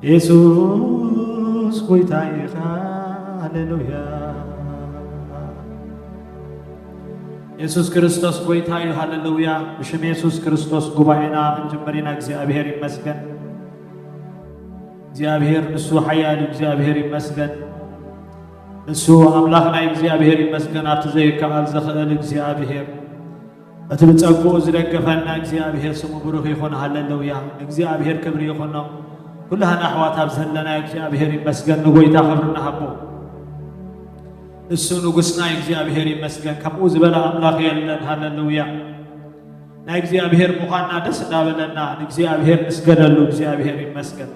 የሱስ ጎይታ ኢኻ። ሃሌሉያ። የሱስ ክርስቶስ ጎይታ እዩ። ሃሌሉያ። ብሽም የሱስ ክርስቶስ ጉባኤና ክንጅምር ኢና። እግዚኣብሔር ይመስገን። እግዚኣብሔር ንሱ ሓያል እዩ። እግዚኣብሔር ይመስገን። ንሱ ኣምላኽና እዩ። እግዚኣብሔር ይመስገን። ኣብቲ ዘይከኣል ዝኽእል እግዚኣብሔር፣ እቲ ብጸግኡ ዝደገፈና እግዚኣብሔር ስሙ ብሩኽ ይኹን። ሃሌሉያ። ንእግዚኣብሔር ክብሪ ይኹኖ። ኩላህና ኣሕዋት ኣብ ዘለናዮ እግዚኣብሔር ይመስገን። ንጎይታ ክብሪ ንሃቦ። ንሱ ንጉስና እግዚኣብሔር ይመስገን። ከምኡ ዝበለ ኣምላኽ የለን። ሃሌሉያ። ናይ እግዚኣብሔር ምዃንና ደስ እንዳበለና ንእግዚኣብሔር ንስገደሉ። እግዚኣብሔር ይመስገን።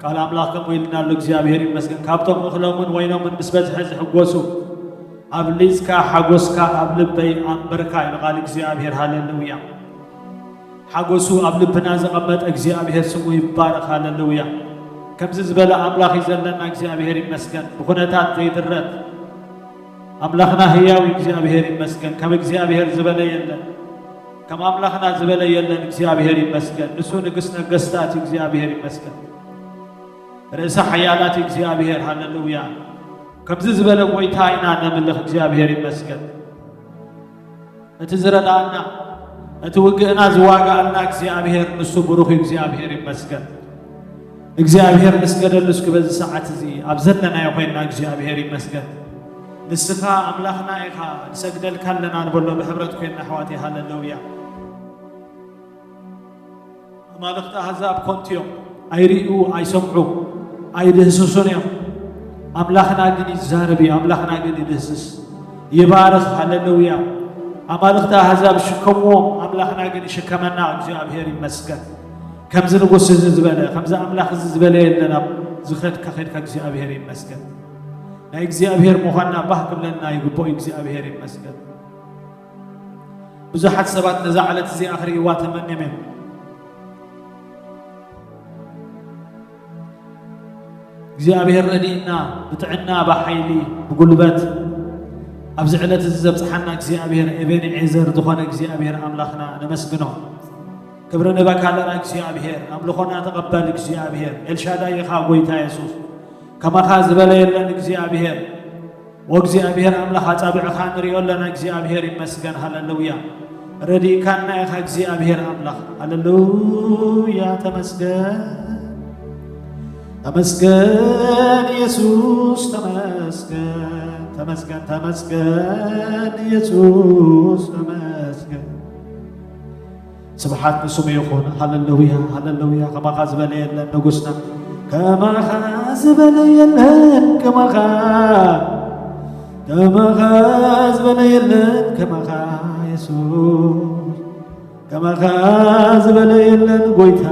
ቃል ኣምላኽ ከምኡ ኢልና ኣሎ። እግዚኣብሔር ይመስገን። ካብቶም እኽሎምን ወይኖምን ምስ በዝሐ ዝሕጎሱ፣ ኣብሊጽካ ሓጎስካ ኣብ ልበይ ኣንበርካ ኢሉ ቃል እግዚኣብሔር። ሃሌሉያ። ሓጎሱ ኣብ ልብና ዘቐመጠ እግዚኣብሔር ስሙ ይባረኽ። ሃሌሉያ። ከምዚ ዝበለ ኣምላኽ እዩ ዘለና። እግዚኣብሔር ይመስገን። ብኹነታት ዘይድረት ኣምላኽና ህያው እዩ። እግዚኣብሔር ይመስገን። ከም እግዚኣብሔር ዝበለ የለን። ከም ኣምላኽና ዝበለ የለን። እግዚኣብሔር ይመስገን። ንሱ ንግስ ነገስታት እዩ። እግዚኣብሔር ይመስገን። ርእሰ ሓያላት እዩ እግዚኣብሔር። ሃሌሉያ። ከምዚ ዝበለ ጎይታ ኢና ነምልኽ። እግዚኣብሔር ይመስገን። እቲ ዝረዳእና፣ እቲ ውግእና ዝዋጋኣልና እግዚኣብሔር ንሱ ብሩኽ እዩ። እግዚኣብሔር ይመስገን። እግዚኣብሔር ንስገደሉ እስኪ በዚ ሰዓት እዚ ኣብ ዘለናዮ ኮይንና እግዚኣብሔር ይመስገን። ንስኻ ኣምላኽና ኢኻ፣ ንሰግደልካ ኣለና ንበሎ ብሕብረት ኮይንና ኣሕዋተይ። ሃሌሉያ። ኣማልኽቲ ኣህዛብ ኮንቱ እዮም። ኣይርእዩ፣ ኣይሰምዑ፣ ኣይድህስሱን እዮም። ኣምላኽና ግን ይዛረብ እዩ። ኣምላኽና ግን ይድህስስ፣ ይባርኽ። ሃሌሉያ። ኣማልኽቲ ኣህዛብ ይሽከምዎም፣ ኣምላኽና ግን ይሽከመና። እግዚኣብሔር ይመስገን። ከምዚ ንጉስ እዚ ዝበለ፣ ከምዚ ኣምላኽ እዚ ዝበለ የለን። ኣብ ዝኸድካ ኸድካ እግዚኣብሔር ይመስገን። ናይ እግዚኣብሔር ምዃንና ባህ ክብለና ይግብኦ። እግዚኣብሔር ይመስገን። ብዙሓት ሰባት ነዛ ዕለት እዚኣ ክርእይዋ ተመንዮም እዮም። እግዚኣብሔር ረድእና ብጥዕና፣ ብሓይሊ፣ ብጉልበት ኣብዚ ዕለት እዚ ዘብጽሓና እግዚኣብሔር ኤቤንዔዘር ዝኾነ እግዚኣብሔር ኣምላኽና ነመስግኖ። ክብሪ ንበካ ኣለና እግዚኣብሔር፣ ኣምልኾና ተቐበል እግዚኣብሔር። ኤልሻዳይ ኢኻ ጎይታ የሱስ፣ ከማኻ ዝበለ የለን እግዚኣብሔር። ወእግዚኣብሔር ኣምላኽ ኣጻብዕኻ ንሪኦ ኣለና። እግዚኣብሔር ይመስገን። ሃሌሉያ። ረዲእካና ኢኻ እግዚኣብሔር ኣምላኽ። ሃሌሉያ። ተመስገን፣ ተመስገን የሱስ፣ ተመስገን፣ ተመስገን፣ ተመስገን የሱስ፣ ተመስገን። ስብሓት ንስሙ ይኹን። ሃሌሉያ፣ ሃሌሉያ። ከማኻ ዝበለ የለን ንጉስና። ከማኻ ዝበለ የለን፣ ከማኻ፣ ከማኻ ዝበለ የለን፣ ከማኻ የሱስ። ከማኻ ዝበለ የለን፣ ጎይታ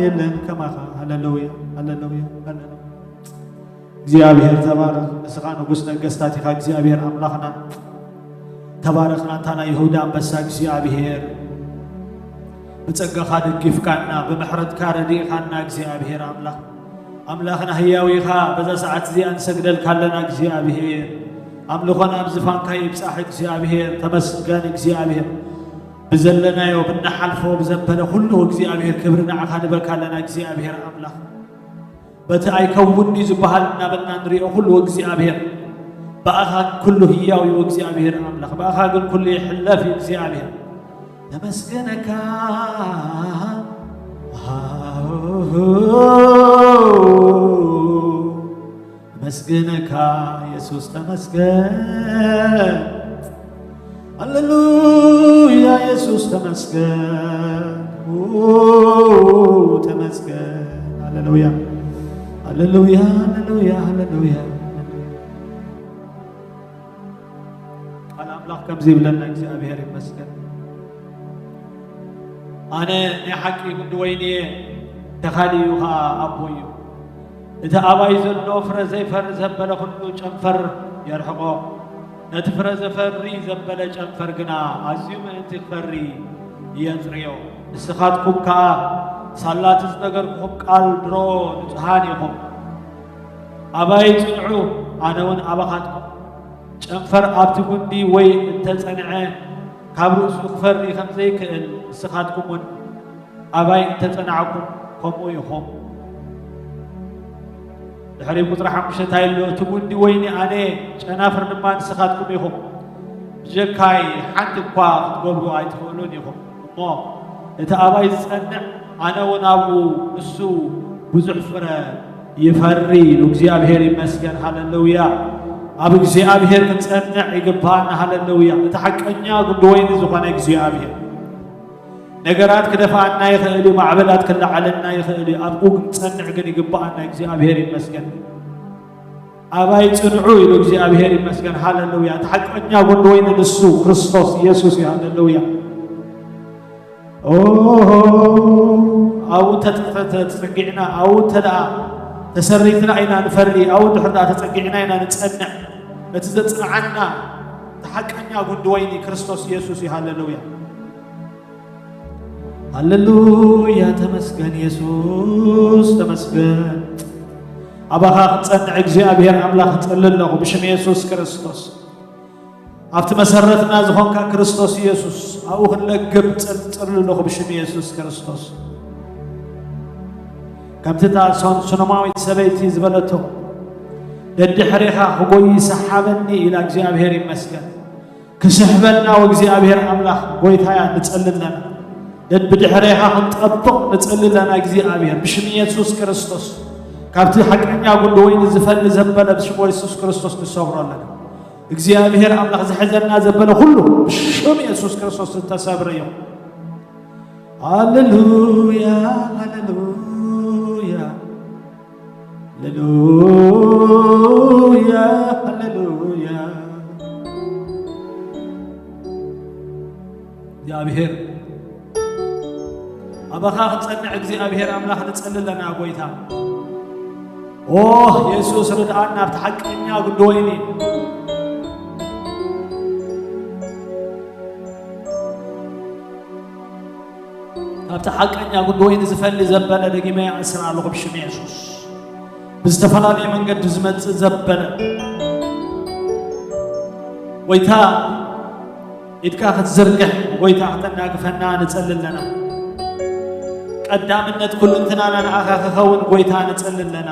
የለን ከማኻ። ሃሌሉያ፣ ሃሌሉያ፣ ሃሌሉያ። እግዚኣብሔር ተባረኽ። ንስኻ ንጉስ ነገስታት ኢኻ እግዚኣብሔር ኣምላኽና። ተባረኽ ኣንታ ናይ ይሁዳ ኣንበሳ እግዚኣብሔር። ብጸጋኻ ደጊፍካና፣ ብምሕረትካ ረዲእኻና እግዚኣብሔር ኣምላኽ። ኣምላኽና ህያው ኢኻ። በዛ ሰዓት እዚኣ ንሰግደልካ ኣለና እግዚኣብሔር። ኣምልኾና ኣብ ዝፋንካ ይብጻሕ እግዚኣብሔር። ተመስገን እግዚኣብሔር። ብዘለናዮ ብንሓልፎ ብዘበለ ኩሉ እግዚኣብሔር ክብሪ ንዓኻ ንበካ ኣለና እግዚኣብሔር ኣምላኽ። በቲ ኣይከውንኒ ዝበሃል እናበልና ንሪኦ ኩሉ እግዚኣብሔር፣ ብኣኻ ኩሉ ህያው እዩ እግዚኣብሔር ኣምላኽ፣ ብኣኻ ግን ኩሉ ይሕለፍ እዩ እግዚኣብሔር። ነመስግነካ፣ ነመስግነካ የሱስ ተመስገን። ሃሌሉያ የሱስ ተመስገን። ኡ፣ ተመስገን። ሃሌሉያ፣ ሃሌሉያ፣ ሃሌሉያ፣ ሃሌሉያ። ቃል ኣምላኽ ከምዚ ይብለና፣ እግዚኣብሔር ይመስገን። ኣነ ናይ ሓቂ ጉንዲ ወይኒ እየ፣ ተኻሊ እዩ ኸኣ ኣቦይ እዩ። እቲ ኣባይ ዘሎ ፍረ ዘይፈሪ ዘበለ ኹሉ ጨንፈር የርሕቖ፣ ነቲ ፍረ ዘፈሪ ዘበለ ጨንፈር ግና ኣዝዩ ምእንቲ ክፈሪ የጽርዮ። ንስኻትኩም ከኣ ሳላ እቲ ዝነገርኩኹም ቃል ድሮ ንጹሃን ኢኹም። ኣባይ ጽንዑ፣ ኣነ እውን ኣባኻትኩም። ጨንፈር ኣብቲ ጉንዲ ወይ እንተ ጸንዐ፣ ካብ ርእሱ ክፈሪ ከም ዘይክእል፣ ንስኻትኩም እውን ኣባይ እንተጸናዕኩም ከምኡ ኢኹም። ድሕሪ ቁጽሪ ሓሙሽተ እንታይ ኣሎ? እቲ ጉንዲ ወይኒ ኣነ፣ ጨናፍር ድማ ንስኻትኩም ኢኹም። ብጀካይ ሓንቲ እኳ ክትገብሩ ኣይትኽእሉን ኢኹም። እሞ እቲ ኣባይ ዝጸንዕ፣ ኣነ እውን ኣብኡ፣ ንሱ ብዙሕ ፍረ ይፈሪ ኢሉ። እግዚኣብሔር ይመስገን። ሃሌሉያ። ኣብ እግዚኣብሔር ክንጸንዕ ይግባኣና። ሃሌሉያ። እቲ ሓቀኛ ጉንዲ ወይኒ ዝኾነ እግዚኣብሔር። ነገራት ክደፍኣና ይኽእል እዩ፣ ማዕበላት ክለዓለና ይኽእል እዩ። ኣብኡ ክንጸንዕ ግን ይግባኣና። እግዚኣብሔር ይመስገን። ኣባይ ጽንዑ ኢሉ እግዚኣብሔር ይመስገን። ሃሌሉያ። እቲ ሓቀኛ ጉንዲ ወይኒ ንሱ ክርስቶስ ኢየሱስ እዩ። ሃሌሉያ። ኦ፣ ኣብኡ እንተ-፣ እንተ-፣ እንተ-፣ ተጸጊዕና፣ ኣብኡ እንተ ደኣ ተሰሪትና ኢና ንፈሪ፣ ኣብኡ እንድሕር ደኣ ተጸጊዕና ኢና ንጸንዕ። እቲ ዘጽንዓና፣ እቲ ሓቀኛ ጉንዲ ወይኒ ክርስቶስ ኢየሱስ እዩ። ሃሌሉያ። ሃሌሉያ፣ ተመስገን የሱስ፣ ተመስገን። ኣባኻ ክጸንዕ እግዚኣብሔር ኣምላኽ እጸሊ ኣለኹ ብሽም የሱስ ክርስቶስ። ኣብቲ መሰረትና ዝኾንካ ክርስቶስ የሱስ፣ ኣብኡ ክንለግብ እጸሊ ኣለኹ ብሽም የሱስ ክርስቶስ። ከምቲ እታ ሶን-፣ ሱነማዊት ሰበይቲ ዝበለቶ፣ "ደድሕሬኻ ክጎዪ ሰሓበኒ" ኢላ፣ እግዚኣብሔር ይመስገን። ክስሕበልና ወእግዚኣብሔር ኣምላኽ ጐይታያ ንጸሊ ኣለና። ብድሕሬኻ ክንጠብቕ ንጸሊ ኣለና እግዚኣብሔር። ብሽም ኢየሱስ ክርስቶስ፣ ካብቲ ሓቀኛ ጉንዲ ወይኒ ዝፈሊ ዘበለ ብሽም የሱስ ክርስቶስ ንሰብሮ ኣለና። እግዚኣብሔር ኣምላኽ ዝሕዘና ዘበለ ኩሉ ብሽም የሱስ ክርስቶስ ዝተሰብረ እዩ። ሃሌሉያ፣ ሃሌሉያ። ሃሌሉያ፣ ሃሌሉያ። እግዚኣብሔር ኣባኻ ክንጸንዕ እግዚኣብሔር ኣምላኽ ንጸሊ ኣለና ጐይታ። ኦ የሱስ ርድኣና ኣብቲ ሓቀኛ ጉንዲ ወይኒ። ካብቲ ሓቀኛ ጉንዲ ወይኒ ዝፈሊ ዘበለ ደጊመ ይኣስር ኣለኹ ብሽም የሱስ። ብዝተፈላለየ መንገዲ ዝመጽእ ዘበለ ጐይታ ኢድካ ክትዝርግሕ ጐይታ ክተናግፈና ንጸሊ ኣለና። ቀዳምነት ኩልንትናና ንኣኻ ክኸውን ጐይታ ንጸሊ ኣለና።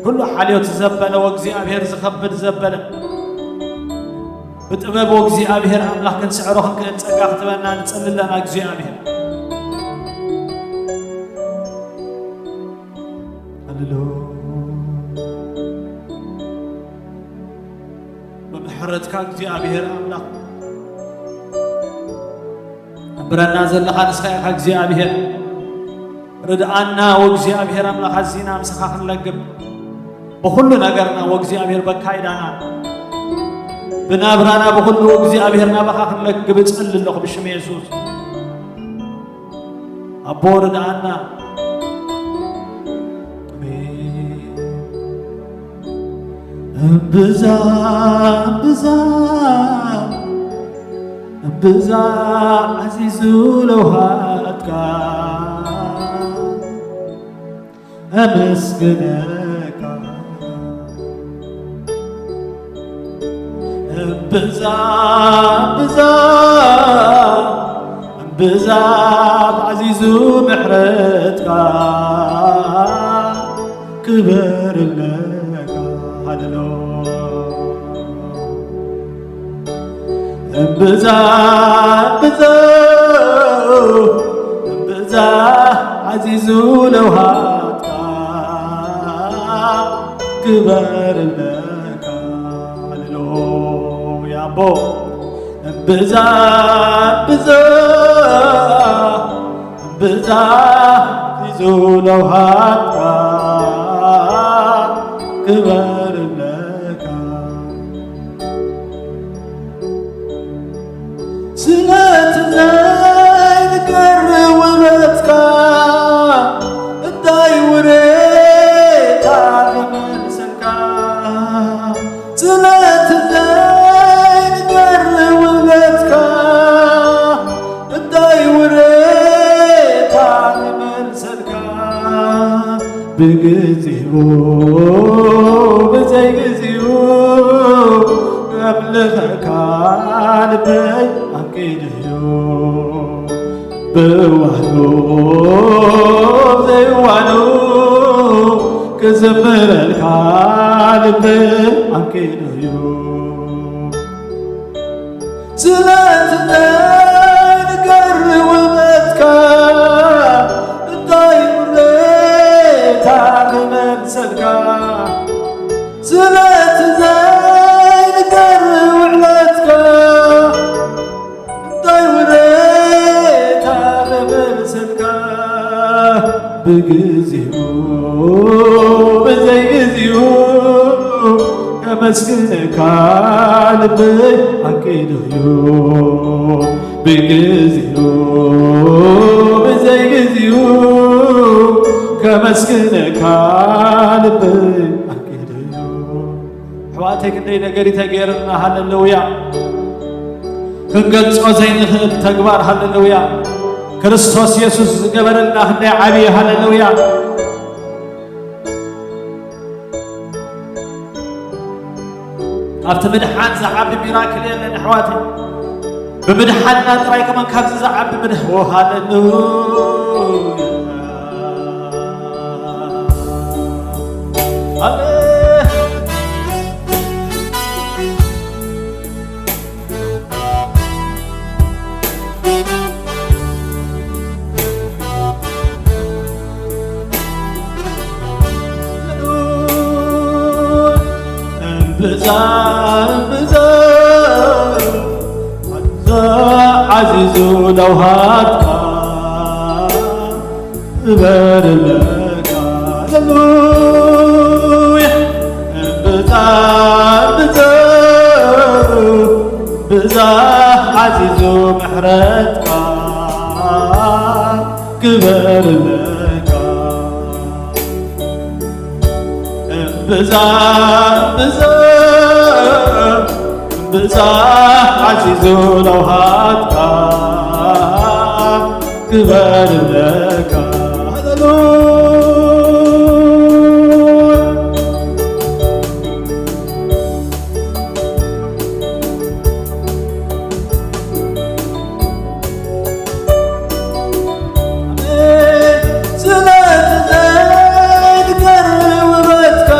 ኩሉ ሓልዮት ዘበለ ወእግዚኣብሔር ዝኸብድ ዘበለ ብጥበብ ወእግዚኣብሔር ኣምላኽ ክንስዕሮ ክንክእል ጸጋ ክትበና ንጸሊ ኣለና እግዚኣብሔር። ሃሌሉያ። ብምሕረትካ እግዚኣብሔር ኣምላኽ ትነብረና ዘለኻ ንስኻ ኢኻ እግዚኣብሔር። ርድኣና ወእግዚኣብሔር ኣምላኽ ኣዚና ምሳኻ ክንለግብ ብኹሉ ነገርና ወእግዚኣብሔር በካይዳና ብናብራና ብኹሉ እግዚኣብሔር ናባኻ ክንለግብ እጸሊ ኣለኹ ብሽም የሱስ። ኣቦ ርድኣና። ኣሜን። እምብዛ፣ እምብዛ፣ እምብዛ ዓዚዙ ለውሃትካ ኣመስግነካ። እምብዛ፣ እምብዛ፣ እምብዛ ዓዚዙ ምሕረትካ ክበርለካ። ሃሌሉያ። እምብዛ፣ እምብዛ፣ እምብዛ ዓዚዙ ለውሃትካ ክበርለካ። ሃሌሉያ ኣቦ። እምብዛ፣ እምብዛ፣ እምብዛ ዓዚዙ ለውሃትካ ክበርለካ። ስለቲ ዘይንገር ውበትካ እንታይ ውሬታ ክመልሰልካ? ስለቲ ዘይንገር ውበትካ እንታይ ውሬታ ክመልሰልካ? ብግዚኡ ብዘይግዚኡ ከምልኸካ ልበይ ኣንቂድዮ። እዋኑ ዘይዋኑ ክዝምረልካ ልበይ ኣንቂዱ እዩ። ስለቲ ዘይንገር ውበትካ እንታይ ውሬታ ክመልሰልካ? ስለቲ ዘይንገር ውዕለትካ እንታይ ውሬታ ክመልሰልካ? ብግዚኡ ብዘይግዚኡ ከመስግነካ ልበይ ኣንቂዱ እዩ። ብግዚኡ ብዘይግዚኡ ከመስግነካ ልበይ ኣንቂዱ እዩ። ኣሕዋተይ ክንደይ ነገር ተገይርና፣ ሃለሉያ። ክንገልጾ ዘይንኽእል ተግባር፣ ሃለሉያ። ክርስቶስ የሱስ ዝገበረልና ክንደይ ዓብዪ፣ ሃለሉያ። ኣብቲ ምድሓን ዝዓቢ ሚራክል የለን ኣሕዋተይ። ብምድሓንና ጥራይ ከማን ካብዚ ዝዓቢ ምድሕ፣ ኦ ሃለሉያ። ኣሜን። እምብዛ እምብዛ ኣዛ ዓዚዙ ለውሃትካ እበርለካ። ሃሌሉያ። እምብዛ እምብዛ ብዛ ዓዚዙ ምሕረትካ ክበርለካ። እምብዛ እምብዛ እምብዛ ዓዚዙ ለውሃትካ ክበርለካ። ሃሌሉያ። ስለቲ ዘይትገርም ውበትካ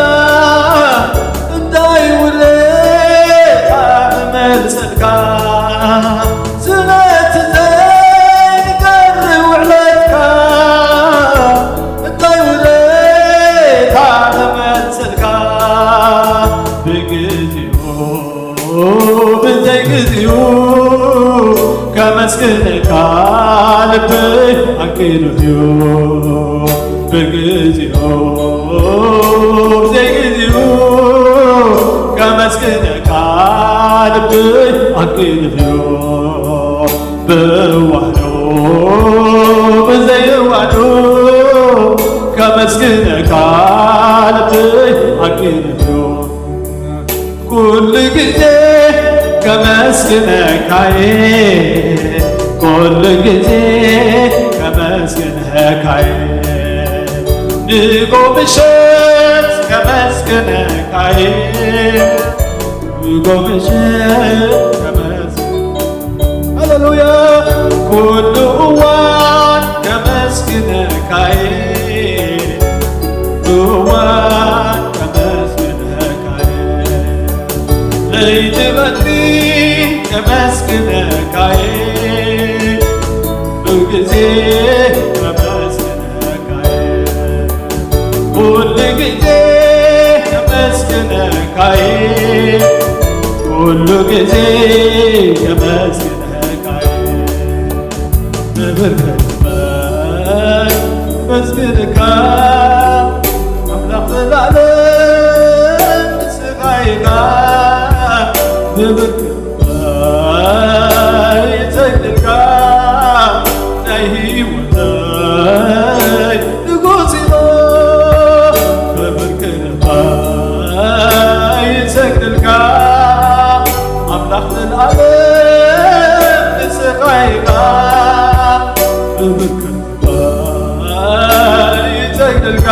እንታይ ውለታ ክመልሰልካ? ስለቲ ዘይትገርም ውዕለትካ እንታይ ውለታ ክመልሰልካ? ብግዜኡ ብዘይ ግዚኡ ከመስግነካ ልበይ ኣንቂዱ እዩ። ብግዚኡ ብዘይ ግዚኡ ከመስግነካ ልበይ ኣንቂዱ እዩ። ብእዋኑ ብዘይ እዋኑ ከመስግነካ ልበይ ኣንቂዱ እዩ። ኩሉ ግዜ ከመስግነካየ፣ ኩሉ ግዜ ከመስግነካየ፣ ንጎ ምሸት ከመስግነካየ፣ ንጎ ምሸት ከመስግነ ሃሌሉያ። ኩሉ እዋን ከመስግነካየ፣ ኩሉ እዋን ከመስግነካየ፣ ለይቲ ቀትሪ ከመስግነካየ፣ ኩሉ ግዜ ከመስግነካየ። ኩሉ ግዜ ከመስግነካየ፣ ኩሉ ግዜ ከመስግነካየ። ብብርክ መስግንካ ኣምላኽ ዘላለም ንስኻ ኢኻ። ብብርክ ይሰግድልካ ናይ ህይወተይ ንጉስ ኢኻ። ክብር ክብር ይሰግድልካ ኣምላኽ ዘልኣለም ንስኻ ኢኻ። ክብር ክብር ይሰግድልካ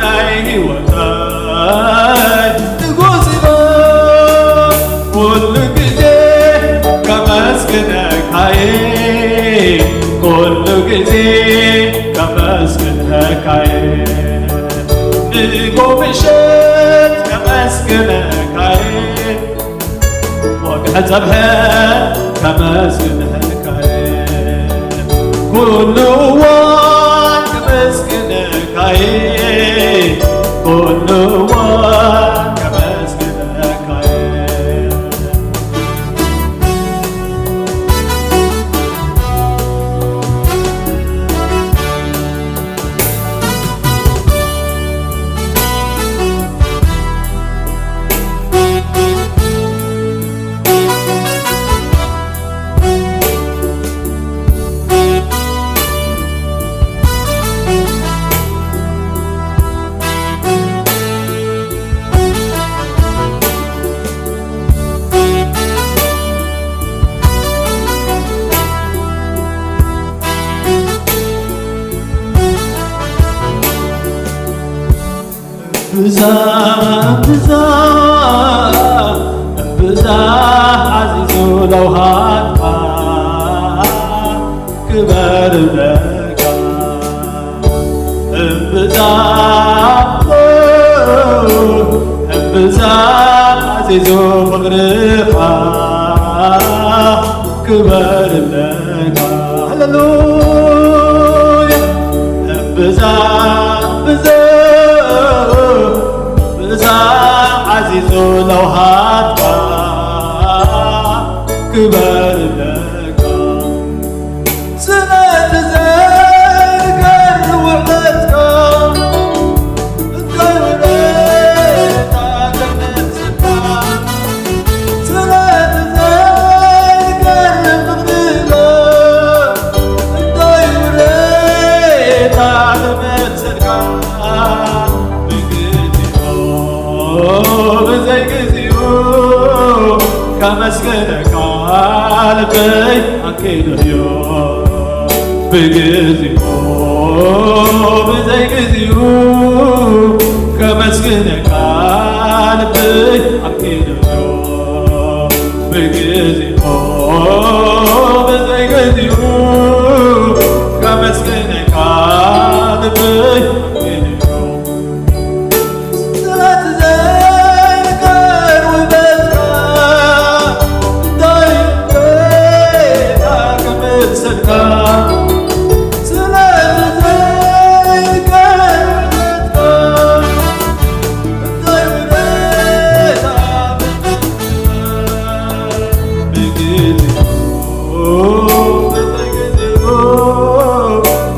ናይ ህይወተይ ንጉስ ኢኻ። ኩሉ ግዜ ከመስግነካየ፣ ግዜ ከመስግነካየ፣ ንጎ ምሸት ከመስግነካየ፣ ወግሐ ጸብሐ ከመስግነካየ፣ ኩሉ እዋን ከመስግነካየ፣ ኩሉ እዋን ከመስግነካየ። እምብዛ፣ እምብዛ፣ እምብዛ ዓዚዙ ለውሃትካ ክበር እብለካ። እምብዛ፣ እምብዛ ዓዚዙ ፍቕርኻ ክበር እብለካ። ሃሌሉያ። እምብዛ፣ እምብዛ፣ እምብዛ ዓዚዙ ለውሃትካ ክበር እብለካ። ስለቲ ዘይንገር ውዕለትካ፣ እንታይ ውለታ ክመልሰልካ? ስለቲ ዘይንገር ፍቕርካ፣ እንታይ ውለታ ክመልሰልካ? ብግዜኡ ብዘይግዜኡ ከመስግነካ ልበይ ኣንኪዱዮ። ብግዜኡ ብዘይግዜኡ ከመስግነካ ልበይ ኣንኪዱዮ። ብግዜኡ ብዘይግዜኡ ከመስግነካ ልበይ ኣንኪዱዮ። ስለቲ ዘይንገር ውበትካ፣ እንታይ ውለታ ክመልሰልካ? ስለቲ ዘይንገር ውበትካ፣ እንታይ ውለታ ክመልሰልካ? ብግዜኡ፣ ብግዜኡ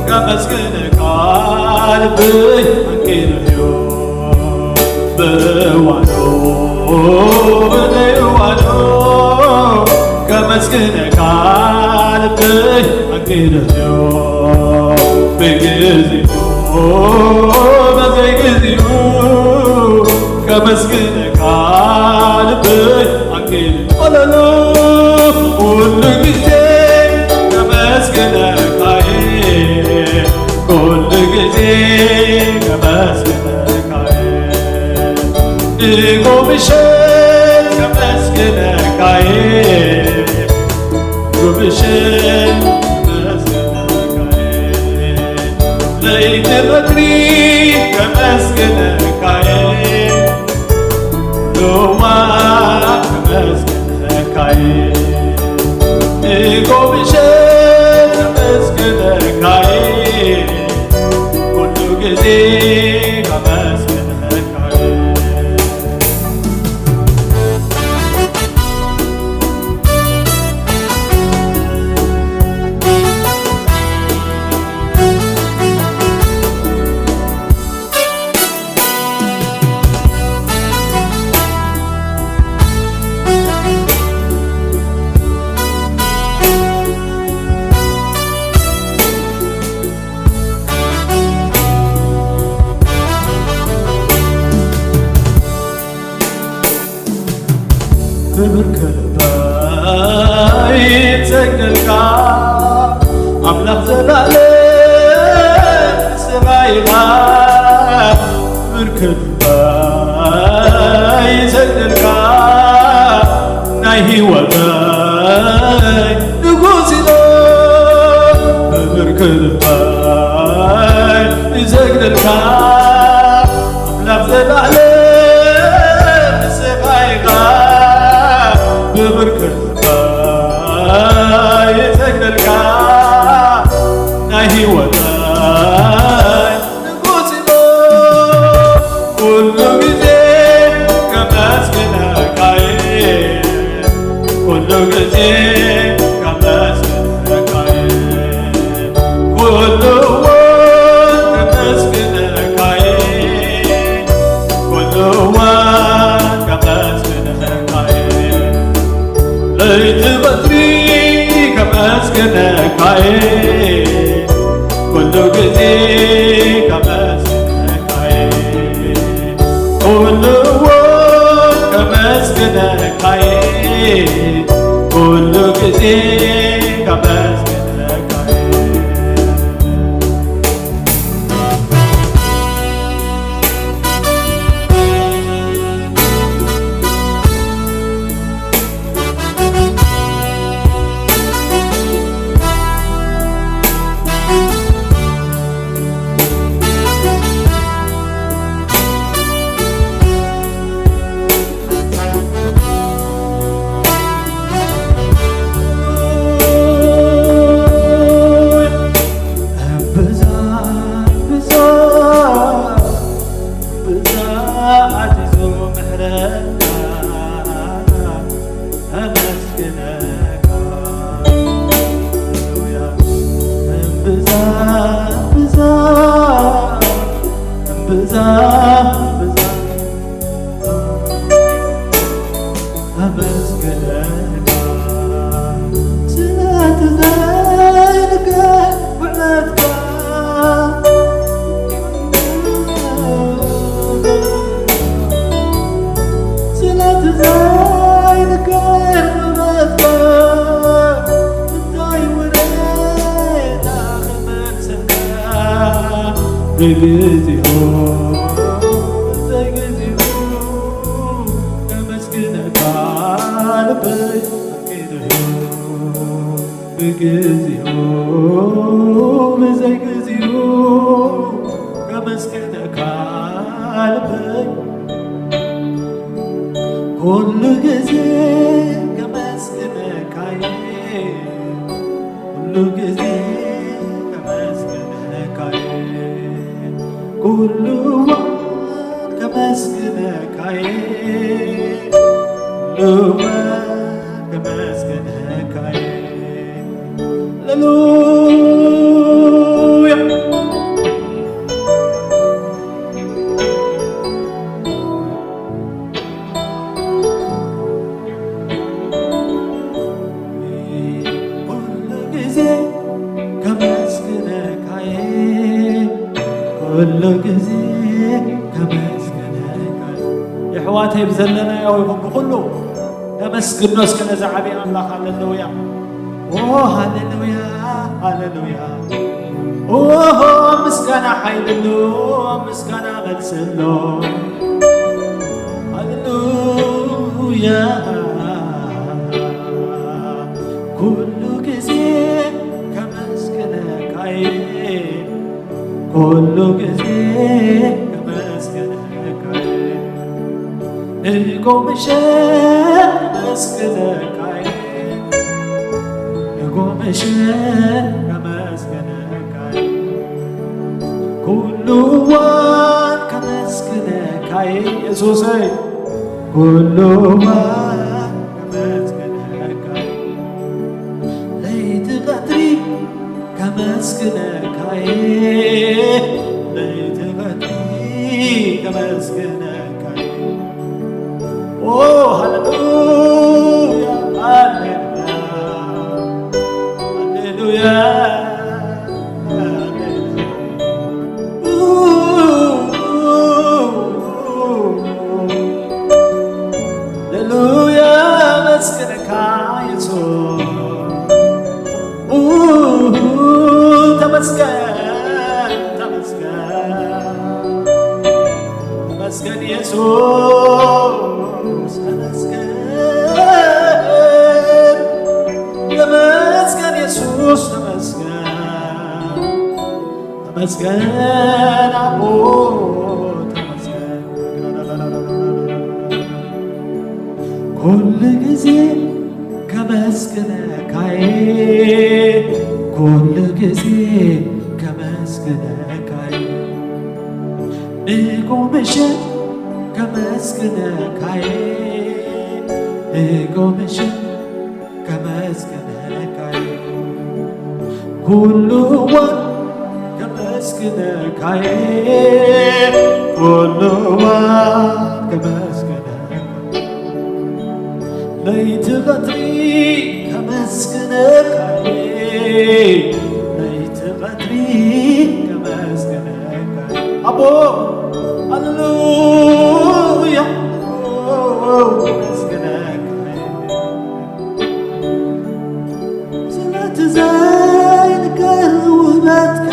ከመስግነካ ልበይ ኣንኪዱዮ። ብእዋኑ ብዘይእዋኑ ከመስግነካ ልበይ ኣንኪዱዮ። ብግዜኡ ብዘይግዜኡ ከመስግነካ ልበይ ኣንኪዱ። ኦሎሎ ኩሉ ግዜ ከመስግነካ እየ፣ ኩሉ ግዜ ከመስግነካ እየ። ንጎ ምሸት ከመስግነካ እየ፣ ንጎ ምሸት ከመስግነካ እየ። ለይቲ ቀትሪ ከመስግነካ እየ፣ ሎማ ከመስግነካ እየ፣ ንጎ ምሸት ከመስግነካ እየ፣ ኩሉ ግዜ ከመስግነካ እየ። ክብር ከልባይ ይሰግደልካ ኣምላኽ ዘላለም ስራይኻ። ክብር ከልባይ ይሰግደልካ ናይ ህይወተይ ንጉስ ኢሎ። ክብር ልባይ ይሰግደልካ ኣምላኽ ዘላለም ንስኻ ኢኻ ብብርክ ልባይ ይሰግደልካ ናይ ህይወታይ ንጉስ ኢኻ ኩሉ ግዜ ከመስግነካ እየ ኩሉ ግዜ ከመስግነካ እየ ኩሉ እዋን ከመስግነካ እየ ኩሉ እዋን ከመስግነካ እየ ለይቲ ቀትሪ ከመስግነካ እየ ኩሉ ግዜ ከመስግነካ እየ ኩሉ እዋን ከመስግነካ እየ ኩሉ ግዜ ከመስግነካ እየ ብዛ ብዛ ብዛ ኣዚዙ ምሕረትካ ኣመስግነካ ሃሌሉያ እምብዛ እምብዛ እምብዛ እምብዛ ኣመስግነካ ስለቲ ዘይንገር ውዕለትካ ስለቲ ዘይንገር ውዕለትካ እንታይ ውለታ ክመልሰልካ ብግዚኡ ዘይግዚኡ ከመስግነካ ልበይ ፈቂዱ እዩ ብግዚኡ ብዘይግዚኡ ከመስግነካ ልበይ ኩሉ ግዜ ከመስግነካ እየ ኩሉ ግዜ ከመስግነካ እየ ኩሉ እዋን ከመስግነካ እየ ኩሉ እዋን ከመስግነካ እየ ሃሌሉያ ኩሉ ግዜ ከመስግነካ እየ ኩሉ ግዜ ከመስግነካ እየ የሕዋተይ ብዘለናዮ ይኹን ብኩሉ ነመስግኖ እስከ ነዚ ዓብዪ ኣምላኽ ሃሌሉያ ኦ ሃሌሉያ ሃሌሉያ ኦሆ ምስጋና ሓይሊ ኣሎ ምስጋና መልሲ ኣሎ ሃሌሉያ ኩሉ ግዜ ከመስግነካ እየ ኩሉ ግዜ ከመስግነካ እየ ንጎ ምሸት ከመስግነካ እየ ንጎ ምሸት ከመስግነካ እየ ኩሉ እዋን ከመስግነካ እየ የሱሰይ ኩሉ እዋን ከመስግነካ እየ ለይቲ ቀትሪ ከመስግነካ እየ ለይቲ ቀትሪ ከመስግነካ እየ ኦ ሃሌሉያ ሃሌሉያ ሃሌሉያ ሃሌሉያ ሃሌሉያ መስግነካ የሱስ ተመስገን ተመስገን ተመስገን የሱስ ተመስገን ተመስገን የሱስ ተመስገን ተመስገን ኣቦ፣ ተመስገን። ኩሉ ግዜ ከመስግነካየ፣ ኩሉ ግዜ ከመስግነካየ። ንጎ ምሸት ከመስግነካየ፣ ንጎ ምሸት ከመስግነካየ። ኩሉ እዋን ከመስግነካየ፣ ኩሉ እዋን ከመስግነካየ። ለይቲ ቀትሪ ከመስግነካየ፣ ለይቲ ቀትሪ ከመስግነካየ። ኣቦ፣ ሃሌሉያ፣ ከመስግነካየ። ስለቲ ዘይንገር ውበትካ፣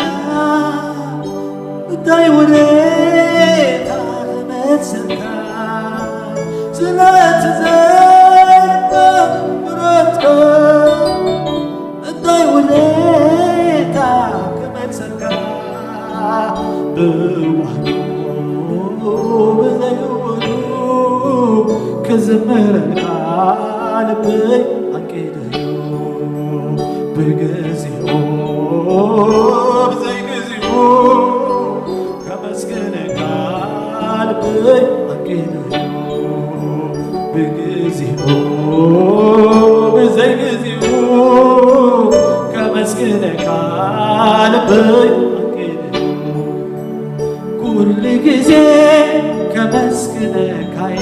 እንታይ ውለታ ክመልሰልካ? ስለቲ ዘይንገር ምሕረትካ፣ እንታይ ውለታ ክመልሰልካ? ብዋህዶ ብዘይውዱ ክዝምረልካ ልበይ ኣንቂዱ። ብግዚኡ ብዘይግዚኡ ከመስግነካ ልበይ ኣንቂዱ። ብግዚኡ ብዘይግዚኡ ከመስግነካ ልበይ ኣንቂዱ። ኩሉ ግዜ ከመስግነካየ፣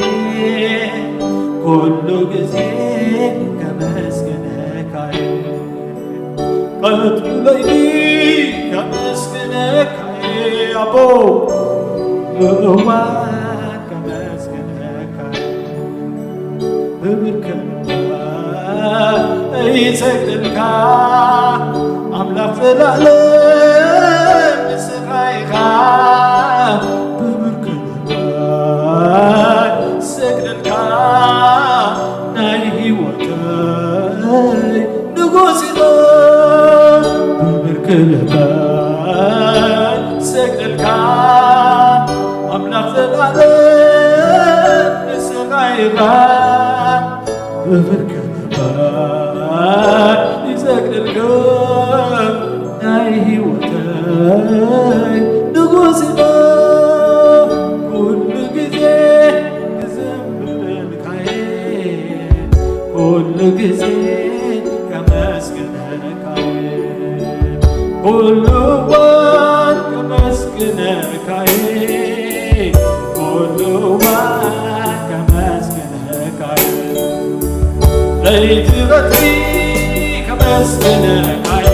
ኩሉ ግዜ ከመስግነካየ። ቀትሪ ለይቲ ከመስግነካየ፣ ኣቦ፣ እዋን ከመስግነካየ። ክብር ክብር ይሰግደልካ ኣምላኽ ዘላለም ንስኻ ኢኻ። ክብር ክብር ይሰግደልካ ናይ ህይወተይ ንጉስ ኢኻ። ክብር ክብር ይሰግደልካ ኣምላኽ ዘላለም ንስኻ ኢኻ። ክብር ክብር ይሰግደልካ ናይ ህይወተይ ንጉስ ኢኻ። ኩሉ ግዜ ክዘምረልካየ፣ ኩሉ ግዜ ከመስግነካየ፣ ኩሉ እዋን ከመስግነካየ፣ ኩሉ እዋን ከመስግነካየ። ለይቲ ቀትሪ ከመስግነካየ፣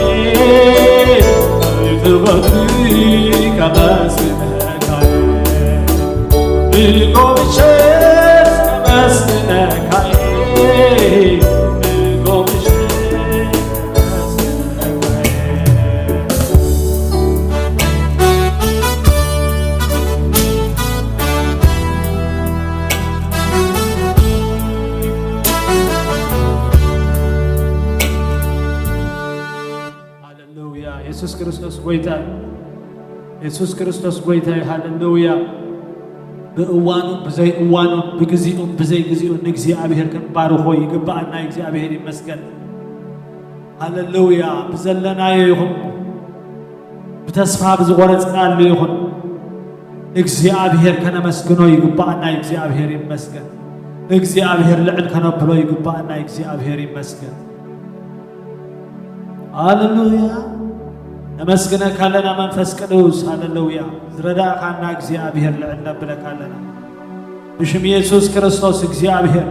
ለይቲ ቀትሪ ከመስግነካየ፣ ንጎ ምሸት ከመስግነካየ፣ ንጎ ምሸት ከመስግነካየ። ሃሌሉያ። የሱስ ክርስቶስ ጎይታ እዩ። የሱስ ክርስቶስ ጎይታ እዩ። ሃሌሉያ። ብእዋኑ ብዘይ እዋኑ፣ ብግዚኡ ብዘይ ግዚኡ ንእግዚኣብሔር ክንባርኾ ይግብኣና። እግዚኣብሔር ይመስገን። ሃሌሉያ። ብዘለናዮ ይኹን ብተስፋ ብዝቖረጽናሉ ይኹን እግዚኣብሔር ከነመስግኖ ይግብኣና። እግዚኣብሔር ይመስገን። እግዚኣብሔር ልዕል ከነብሎ ይግብኣና። እግዚኣብሔር ይመስገን። ሃሌሉያ። ነመስግነካ ኣለና መንፈስ ቅዱስ። ሃሌሉያ። ዝረዳእካና እግዚኣብሔር ልዕል ነብለካ ኣለና። ብሽም የሱስ ክርስቶስ እግዚኣብሔር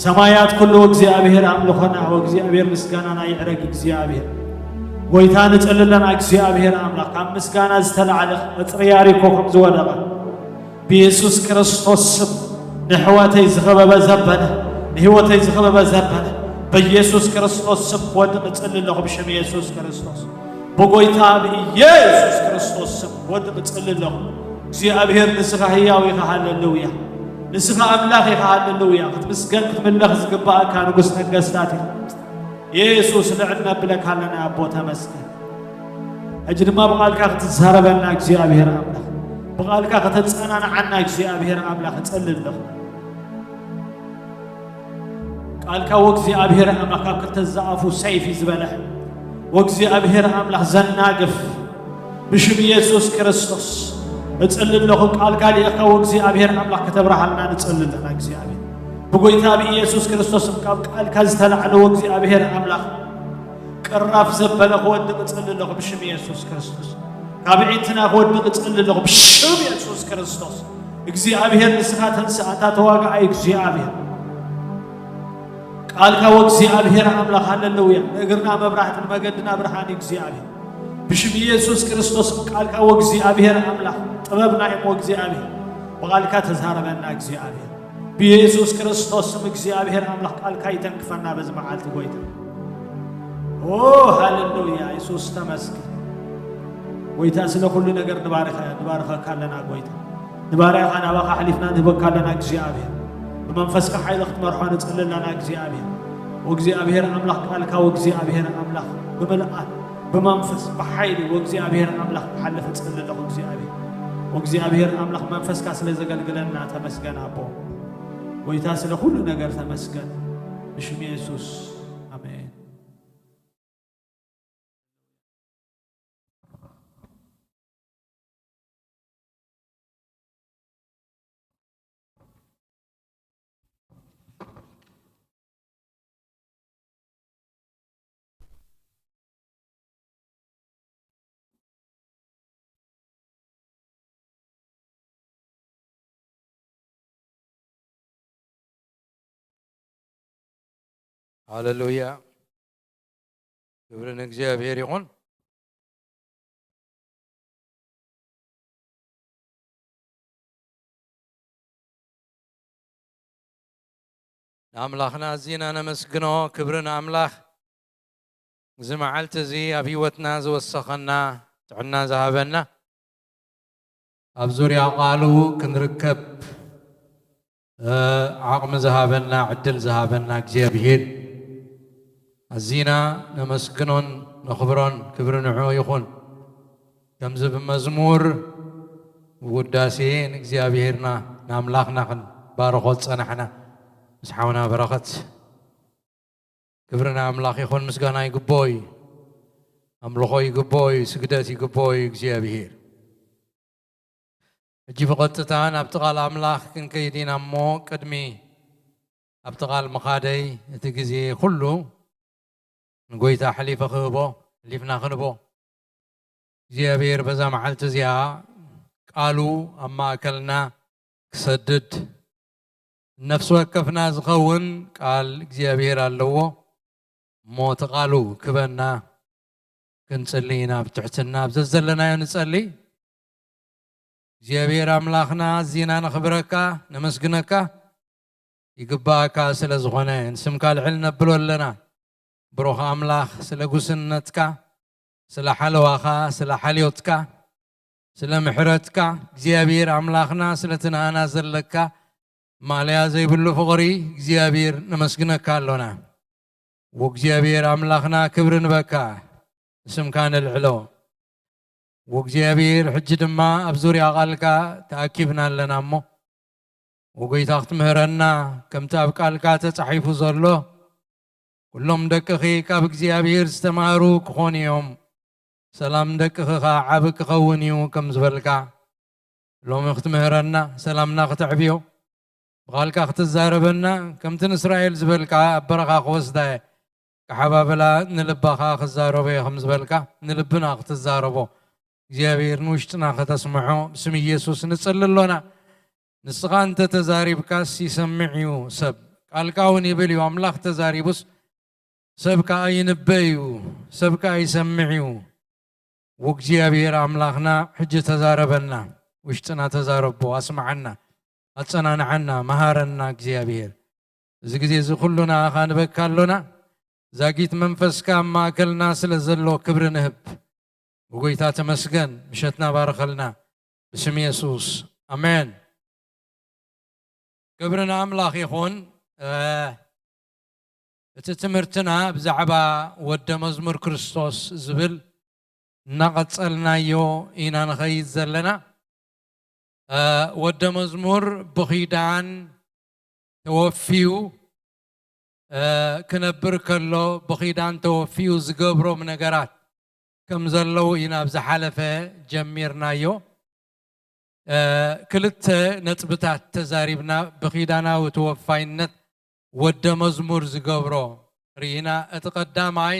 ሰማያት ኩሉ እግዚኣብሔር ኣምልኾና ወእግዚኣብሔር ምስጋናና ይዕረግ። እግዚኣብሔር ጎይታ ንጽሊ ኣለና። እግዚኣብሔር ኣምላኽ ካብ ምስጋና ዝተላዕለ ቀጽሪ ያሪኮ ከም ዝወደቐ ብየሱስ ክርስቶስ ስም ንሕይወተይ ዝኸበበ ዘበነ፣ ንህይወተይ ዝኸበበ ዘበነ ብየሱስ ክርስቶስ ስም ክወድቕ እጽሊ ኣለኹ ብሽም የሱስ ክርስቶስ። ብጎይታ ብኢየሱስ ክርስቶስ ስም ወድቕ እጽሊ ኣለኹ። እግዚኣብሔር ንስኻ ህያው ኢኻ። ሃሌሉያ። ንስኻ ኣምላኽ ኢኻ። ሃሌሉያ። ክትምስገን ክትምለኽ ዝግባኣካ ንጉስ ነገስታት ኢኻ። የሱስ ልዕል ነብለካ ኣለና ኣቦ ተመስገን። ሕጂ ድማ ብቓልካ ክትዛረበና እግዚኣብሔር ኣምላኽ፣ ብቓልካ ከተጸናንዓና እግዚኣብሔር ኣምላኽ እጸሊ ኣለኹ። ቃልካ ወእግዚኣብሔር ኣምላኽ ካብ ክልተ ዝኣፉ ሰይፊ ዝበለ፣ ወእግዚኣብሔር ኣምላኽ ዘናግፍ፣ ብሽም ኢየሱስ ክርስቶስ እጽሊ ኣለኹ። ቃልካ ልኢኽካ ወእግዚኣብሔር ኣምላኽ ከተብርሃልና ንጽሊ ኣለና። እግዚኣብሔር ብጎይታ ብኢየሱስ ክርስቶስ ካብ ቃልካ ዝተላዕለ ወእግዚኣብሔር ኣምላኽ ቅራፍ ዘበለ ክወድቕ እጽሊ ኣለኹ ብሽም ኢየሱስ ክርስቶስ። ካብ ዒንትና ክወድቕ እጽሊ ኣለኹ ብሽም ኢየሱስ ክርስቶስ። እግዚኣብሔር ንስኻ ተንስእ፣ ኣንታ ተዋጋኣይ እግዚኣብሔር። ቃልካ ወእግዚኣብሔር ኣምላኽ፣ ሃሌሉያ። ንእግርና መብራህቲ፣ ንመገድና ብርሃን እዩ እግዚኣብሔር። ብሽም ኢየሱስ ክርስቶስ ቃልካ ወእግዚኣብሔር ኣምላኽ፣ ጥበብና እዮም ወእግዚኣብሔር። ብቓልካ ተዛረበና እግዚኣብሔር። ብኢየሱስ ክርስቶስ ስም እግዚኣብሔር ኣምላኽ ቃልካ ይተንክፈና በዚ መዓልቲ ጎይታ። ኦ ሃሌሉያ፣ ኢየሱስ ተመስገን። ጎይታ ስለ ኩሉ ነገር ንባርኸ-፣ ንባርኸካ ኣለና ጎይታ። ንባርያኻ ናባኻ ኣሕሊፍና ንህበካ ኣለና እግዚኣብሔር። ብመንፈስካ ሓይሊ ክትመርሖ ንጽሊ ኣለና እግዚኣብሔር። ወእግዚኣብሔር ኣምላኽ ቃልካ ወእግዚኣብሔር ኣምላኽ ብምልኣት ብመንፈስ ብሓይሊ ወእግዚኣብሔር ኣምላኽ ክሓልፍ እጽሊ ኣለኹ እግዚኣብሔር። ወእግዚኣብሔር ኣምላኽ መንፈስካ ስለ ዘገልግለና ተመስገን ኣቦ። ጎይታ ስለ ኩሉ ነገር ተመስገን። ብሽም የሱስ ኣሜን። ሃሌሉያ። ክብሪ ንእግዚኣብሔር ይኹን። ንኣምላኽና ኣዚና ነመስግኖ። ክብሪ ንኣምላኽ። እዚ መዓልቲ እዚ ኣብ ህይወትና ዝወሰኸና፣ ጥዕና ዝሃበና፣ ኣብ ዙርያ ቃሉ ክንርከብ፣ እ፣ ዓቕሚ ዝሃበና፣ ዕድል ዝሃበና እግዚኣብሔር ኣዚና ነመስግኖን ነኽብሮን። ክብሪ ንዕኡ ይኹን። ከምዚ ብመዝሙር ውዳሴ ንእግዚኣብሔርና ንኣምላኽና ክንባርኾ ዝጸናሕና ምስ ሓውና በረኸት፣ ክብሪ ንኣምላኽ ይኹን፣ ምስጋና ይግብኦ እዩ፣ ኣምልኾ ይግብኦ እዩ፣ ስግደት ይግብኦ እዩ እግዚኣብሔር። ሕጂ ብቐጥታ ናብቲ ቃል ኣምላኽ ክንከይድ ኢና እሞ፣ ቅድሚ ኣብቲ ቃል ምኻደይ፣ እቲ ግዜ ኩሉ ንጎይታ ኣሕሊፈ ክህቦ፣ ኣሕሊፍና ክንህቦ፣ እግዚኣብሔር በዛ መዓልቲ እዚኣ ቃሉ ኣብ ማእከልና ክሰድድ፣ ነፍሲ ወከፍና ዝኸውን ቃል እግዚኣብሔር ኣለዎ። እሞ እቲ ቃሉ ክበና ክንጽሊ ኢና። ብትሕትና ኣብ ዘዘለናዮ ንጸሊ። እግዚኣብሔር ኣምላኽና፣ ኣዚና ነኽብረካ፣ ነመስግነካ። ይግባኣካ ስለ ዝኾነ ንስምካ ልዕል ነብሎ ኣለና። ብሩኽ ኣምላኽ፣ ስለ ጉስነትካ፣ ስለ ሓለዋኻ፣ ስለ ሓልዮትካ፣ ስለ ምሕረትካ፣ እግዚኣብሔር ኣምላኽና፣ ስለቲ ንኣና ዘለካ ማልያ ዘይብሉ ፍቕሪ እግዚኣብሔር ነመስግነካ ኣሎና። ወእግዚኣብሔር ኣምላኽና፣ ክብሪ ንበካ፣ ንስምካ ነልዕሎ። ወእግዚኣብሔር፣ ሕጂ ድማ ኣብ ዙርያ ቃልካ ተኣኪብና ኣለና እሞ፣ ወጎይታ ክትምህረና፣ ከምቲ ኣብ ቃልካ ተጻሒፉ ዘሎ፣ ኩሎም ደቅኺ ካብ እግዚኣብሔር ዝተማህሩ ክኾኑ እዮም፣ ሰላም ደቅኺ ኸኣ ዓቢ ክኸውን እዩ ከም ዝበልካ፣ ሎሚ ክትምህረና፣ ሰላምና ክተዕብዮ፣ ብቓልካ ክትዛረበና፣ ከምቲ ንእስራኤል ዝበልካ ኣብ በረኻ ክወስዳ እየ፣ ክሓባብላ ንልባ ኸኣ ክዛረቦ እየ ከም ዝበልካ፣ ንልብና ክትዛረቦ፣ እግዚኣብሔር ንውሽጥና ከተስምዖ ብስም ኢየሱስ ንጽሊ ኣሎና። ንስኻ እንተ ተዛሪብካስ ይሰምዕ እዩ ሰብ፣ ቃልካ እውን ይብል እዩ፣ ኣምላኽ ተዛሪቡስ ሰብ ከኣ ይንበ እዩ፣ ሰብ ከኣ ይሰምዕ እዩ። ወእግዚኣብሔር ኣምላኽና ሕጂ ተዛረበና፣ ውሽጥና ተዛረቦ፣ ኣስምዓና፣ ኣጸናንዓና፣ መሃረና እግዚኣብሔር። እዚ ግዜ እዚ ኩሉ ንኣኻ ንበካ ኣሎና። ዛጊት መንፈስካ ኣብ ማእከልና ስለ ዘሎ ክብሪ ንህብ። ብጎይታ ተመስገን፣ ምሸትና ባርኸልና። ብስም የሱስ፣ ኣሜን። ክብሪ ንኣምላኽ ይኹን። እ፣ እቲ ትምህርትና ብዛዕባ ወደ መዝሙር ክርስቶስ ዝብል እናቐጸልናዮ ኢና ንኸይድ ዘለና። እ፣ ወደ መዝሙር ብኺዳን ተወፊዩ፣ እ፣ ክነብር ከሎ ብኺዳን ተወፊዩ ዝገብሮም ነገራት ከም ዘለዉ ኢና ኣብ ዝሓለፈ ጀሚርናዮ። እ፣ ክልተ ነጥብታት ተዛሪብና። ብኺዳናዊ ተወፋይነት ወደ መዝሙር ዝገብሮ ርኢና። እቲ ቀዳማይ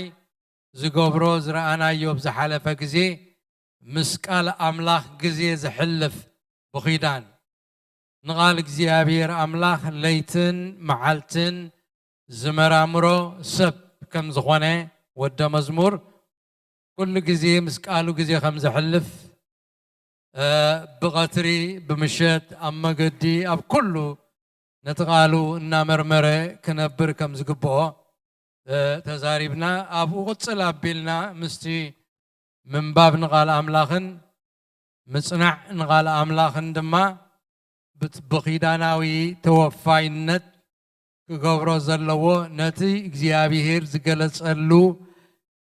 ዝገብሮ ዝረኣናዮ ኣብ ዝሓለፈ ግዜ ምስ ቃል ኣምላኽ ግዜ ዘሕልፍ ብኺዳን ንቓል እግዚኣብሔር ኣምላኽ ለይትን መዓልትን ዝመራምሮ ሰብ ከም ዝኾነ ወደ መዝሙር ኩሉ ግዜ ምስ ቃሉ ግዜ ከም ዘሕልፍ፣ እ፣ ብቐትሪ፣ ብምሸት፣ ኣብ መገዲ፣ ኣብ ኩሉ ነቲ ቃሉ እናመርመረ ክነብር ከም ዝግብኦ፣ እ፣ ተዛሪብና። ኣብኡ ቅጽል ኣቢልና ምስቲ ምንባብ ንቓል ኣምላኽን ምጽናዕ ንቓል ኣምላኽን ድማ ብት-፣ ብኺዳናዊ ተወፋይነት ክገብሮ ዘለዎ ነቲ እግዚኣብሔር ዝገለጸሉ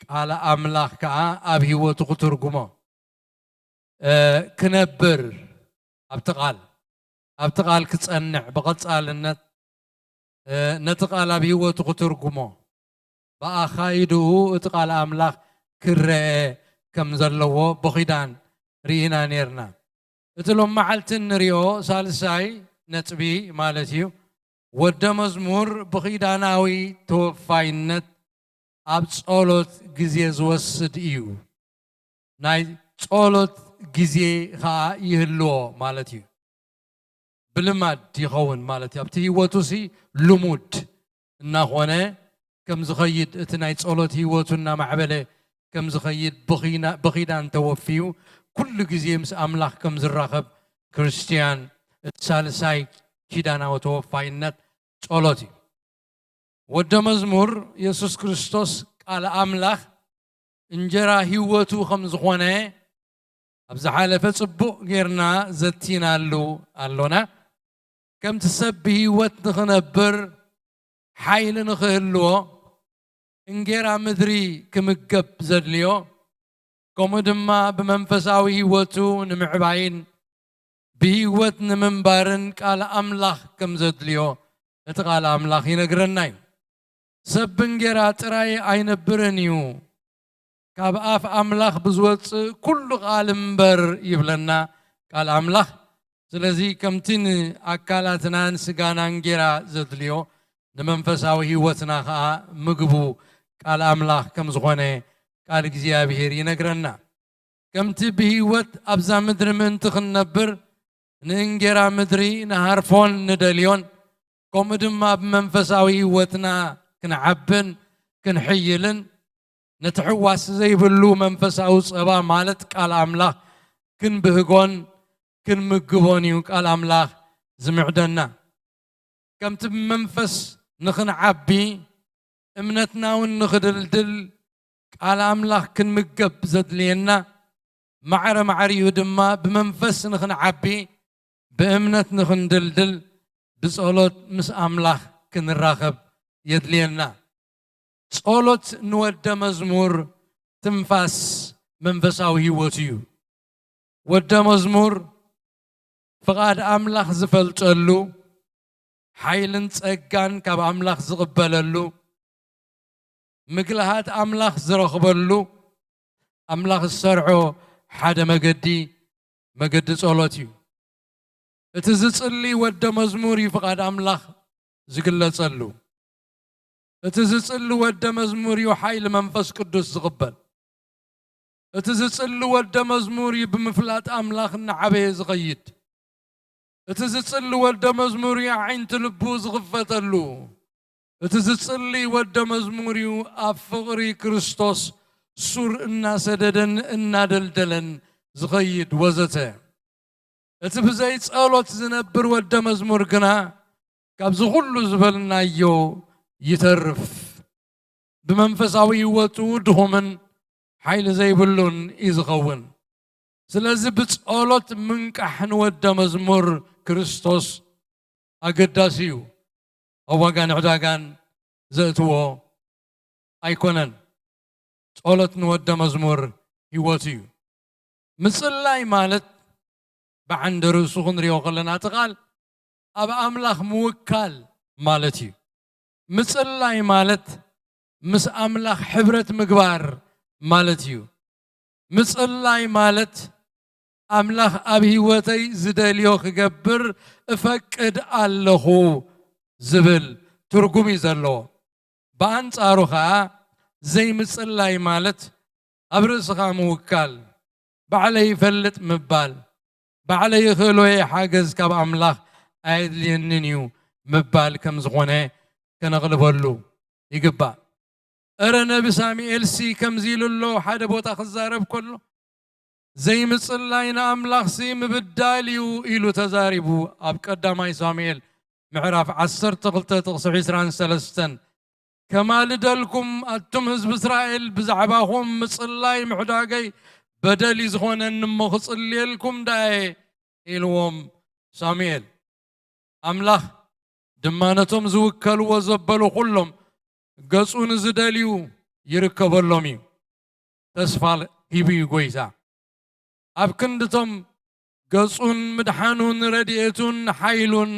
ቃል ኣምላኽ ከኣ ኣብ ህይወቱ ክትርጉሞ፣ እ፣ ክነብር ኣብቲ ቃል፣ ኣብቲ ቃል ክጸንዕ ብቐጻልነት፣ እ፣ ነቲ ቃል ኣብ ህይወቱ ክትርጉሞ፣ ብኣኻይድኡ እቲ ቃል ኣምላኽ ክረአ ከም ዘለዎ ብኺዳን ርኢና ኔርና። እቲ ሎም መዓልቲ እንሪኦ ሳልሳይ ነጥቢ ማለት እዩ፣ ወደ መዝሙር ብኺዳናዊ ተወፋይነት ኣብ ጸሎት ግዜ ዝወስድ እዩ። ናይ ጸሎት ግዜ ኸኣ ይህልዎ ማለት እዩ። ብልማድ ይኸውን ማለት እዩ። ኣብቲ ህይወቱ ሲ ልሙድ እናኾነ ከም ዝኸይድ፣ እቲ ናይ ጸሎት ህይወቱ እናማዕበለ ከም ዝኸይድ፣ ብኺና-፣ ብኺዳን ተወፊዩ ኩሉ ግዜ ምስ ኣምላኽ ከም ዝራኸብ ክርስትያን፣ እቲ ሳልሳይ ኪዳናዊ ተወፋይነት ጸሎት እዩ። ወደ መዝሙር የሱስ ክርስቶስ ቃል ኣምላኽ እንጀራ ህይወቱ ከም ዝኾነ ኣብ ዝሓለፈ ጽቡቕ ጌርና ዘቲናሉ ኣሎና። ከምቲ ሰብ ብህይወት ንኽነብር ሓይሊ ንኽህልዎ፣ እንጌራ ምድሪ ክምገብ ዘድልዮ፣ ከምኡ ድማ ብመንፈሳዊ ህይወቱ ንምዕባይን ብህይወት ንምንባርን ቃል ኣምላኽ ከም ዘድልዮ እቲ ቃል ኣምላኽ ይነግረና እዩ። ሰብ ብእንጌራ ጥራይ ኣይነብርን እዩ፣ ካብ ኣፍ ኣምላኽ ብዝወጽእ ኩሉ ቃል እምበር ይብለና ቃል ኣምላኽ። ስለዚ ከምቲ ንኣካላትናን ስጋናን ጌራ ዘድልዮ ንመንፈሳዊ ህይወትና ኸኣ ምግቡ ቃል ኣምላኽ ከም ዝኾነ ቃል እግዚኣብሔር ይነግረና። ከምቲ ብህይወት ኣብዛ ምድሪ ምእንቲ ክንነብር ንእንጌራ ምድሪ ንሃርፎን ንደልዮን፣ ከምኡ ድማ ብመንፈሳዊ ህይወትና ክንዓብን ክንሕይልን፣ ነቲ ሕዋስ ዘይብሉ መንፈሳዊ ጸባ ማለት ቃል ኣምላኽ ክንብህጎን ክንምግቦን እዩ ቃል ኣምላኽ ዝምዕደና። ከምቲ ብመንፈስ ንኽንዓቢ፣ እምነትና እውን ንኽድልድል፣ ቃል ኣምላኽ ክንምገብ ዘድልየና፣ ማዕረ ማዕሪኡ ድማ ብመንፈስ ንኽንዓቢ፣ ብእምነት ንኽንድልድል፣ ብጸሎት ምስ ኣምላኽ ክንራኸብ የድልየና። ጸሎት ንወደ መዝሙር ትንፋስ መንፈሳዊ ህይወት እዩ። ወደ መዝሙር ፍቓድ ኣምላኽ ዝፈልጠሉ፣ ሓይልን ጸጋን ካብ ኣምላኽ ዝቕበለሉ፣ ምግልሃት ኣምላኽ ዝረኽበሉ፣ ኣምላኽ ዝሰርዖ ሓደ መገዲ፣ መገዲ ጸሎት እዩ። እቲ ዝጽሊ ወደ መዝሙር እዩ ፍቓድ ኣምላኽ ዝግለጸሉ። እቲ ዝጽሊ ወደ መዝሙር እዩ ሓይሊ መንፈስ ቅዱስ ዝቕበል። እቲ ዝጽሊ ወደ መዝሙር እዩ ብምፍላጥ ኣምላኽ እናዓበየ ዝኸይድ። እቲ ዝጽሊ ወደ መዝሙር እዩ ኣዒንቲ ልቡ ዝኽፈተሉ። እቲ ዝጽሊ ወደ መዝሙር እዩ ኣብ ፍቕሪ ክርስቶስ ሱር እናሰደደን እናደልደለን ዝኸይድ ወዘተ። እቲ ብዘይ ጸሎት ዝነብር ወደ መዝሙር ግና ካብዚ ኩሉ ዝበልናዮ ይተርፍ። ብመንፈሳዊ ህይወቱ ድኹምን ሓይሊ ዘይብሉን እዩ ዝኸውን። ስለዚ ብጸሎት ምንቃሕ ንወደ መዝሙር ክርስቶስ ኣገዳሲ እዩ። ኣብ ዋጋን ዕዳጋን ዘእትዎ ኣይኮነን። ጸሎት ንወደ መዝሙር ህይወቱ እዩ። ምጽላይ ማለት ብዓንደ ርእሱ ክንሪኦ ከለና እቲ ቃል ኣብ ኣምላኽ ምውካል ማለት እዩ። ምጽላይ ማለት ምስ ኣምላኽ ሕብረት ምግባር ማለት እዩ። ምጽላይ ማለት ኣምላኽ ኣብ ህይወተይ ዝደልዮ ክገብር እፈቅድ ኣለኹ ዝብል ትርጉም እዩ ዘለዎ። ብኣንጻሩ ኸኣ ዘይምጽላይ ማለት ኣብ ርእስኻ ምውካል፣ ባዕለይ ይፈልጥ ምባል፣ ባዕለይ ይኽእሎ እየ፣ ሓገዝ ካብ ኣምላኽ ኣየድልየንን እዩ ምባል ከም ዝኾነ ከነቕልበሉ ይግባእ። እረ ነቢ ሳሙኤልሲ ከምዚ ኢሉ ኣሎ፣ ሓደ ቦታ ክዛረብ ከሎ ዘይምጽላይ ንኣምላኽሲ ምብዳል እዩ ኢሉ ተዛሪቡ። ኣብ ቀዳማይ ሳሙኤል ምዕራፍ ዓሰርተ ክልተ ጥቕሲ ዕስራን ሰለስተን ከማልደልኩም ኣቱም ህዝቢ እስራኤል ብዛዕባኹም ምጽላይ ምሕዳገይ በደል እዩ ዝኾነኒ እሞ ክጽልየልኩም ደኣየ ኢልዎም ሳሙኤል። ኣምላኽ ድማ ነቶም ዝውከልዎ ዘበሉ ኩሎም ገጹ ንዝደልዩ ይርከበሎም እዩ። ተስፋ ሂቡ እዩ ጎይታ። ኣብ ክንድቶም ገጹን ምድሓኑን ረድኤቱን ሓይሉን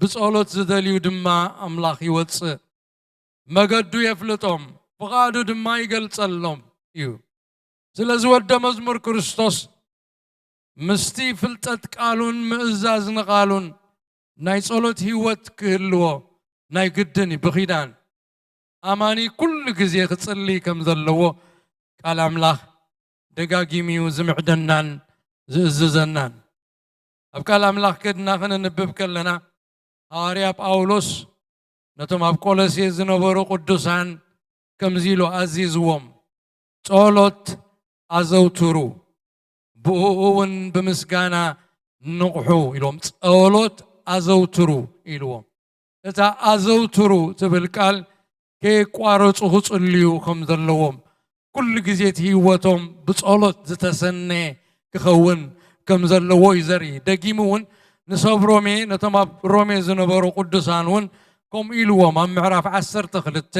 ብጸሎት ዝደልዩ ድማ ኣምላኽ ይወጽእ። መገዱ የፍልጦም፣ ፍቓዱ ድማ ይገልጸሎም እዩ። ስለዚ ወደ መዝሙር ክርስቶስ ምስቲ ፍልጠት ቃሉን ምእዛዝ ንቓሉን ናይ ጸሎት ህይወት ክህልዎ ናይ ግድን እዩ። ብኺዳን ኣማኒ ኩሉ ግዜ ክጽሊ ከም ዘለዎ ቃል ኣምላኽ ደጋጊሙ እዩ ዝምዕደናን ዝእዝዘናን። ኣብ ቃል ኣምላኽ ከድና ከነንብብ ከለና፣ ሃዋርያ ጳውሎስ ነቶም ኣብ ቆሎሴ ዝነበሩ ቅዱሳን ከምዚ ኢሉ ኣዚዝዎም፣ "ጸሎት ኣዘውትሩ፣ ብእኡ እውን ብምስጋና ንቕሑ" ኢሎም፣ "ጸሎት ኣዘውትሩ" ኢልዎም። እታ ኣዘውትሩ ትብል ቃል ከየቋረጹ ክጽልዩ ከም ዘለዎም፣ ኩሉ ግዜ እቲ ህይወቶም ብጸሎት ዝተሰነየ ክኸውን ከም ዘለዎ እዩ ዘርኢ። ደጊሙ እውን ንሰብ ሮሜ፣ ነቶም ኣብ ሮሜ ዝነበሩ ቅዱሳን እውን ከምኡ ኢልዎም። ኣብ ምዕራፍ ዓሰርተ ክልተ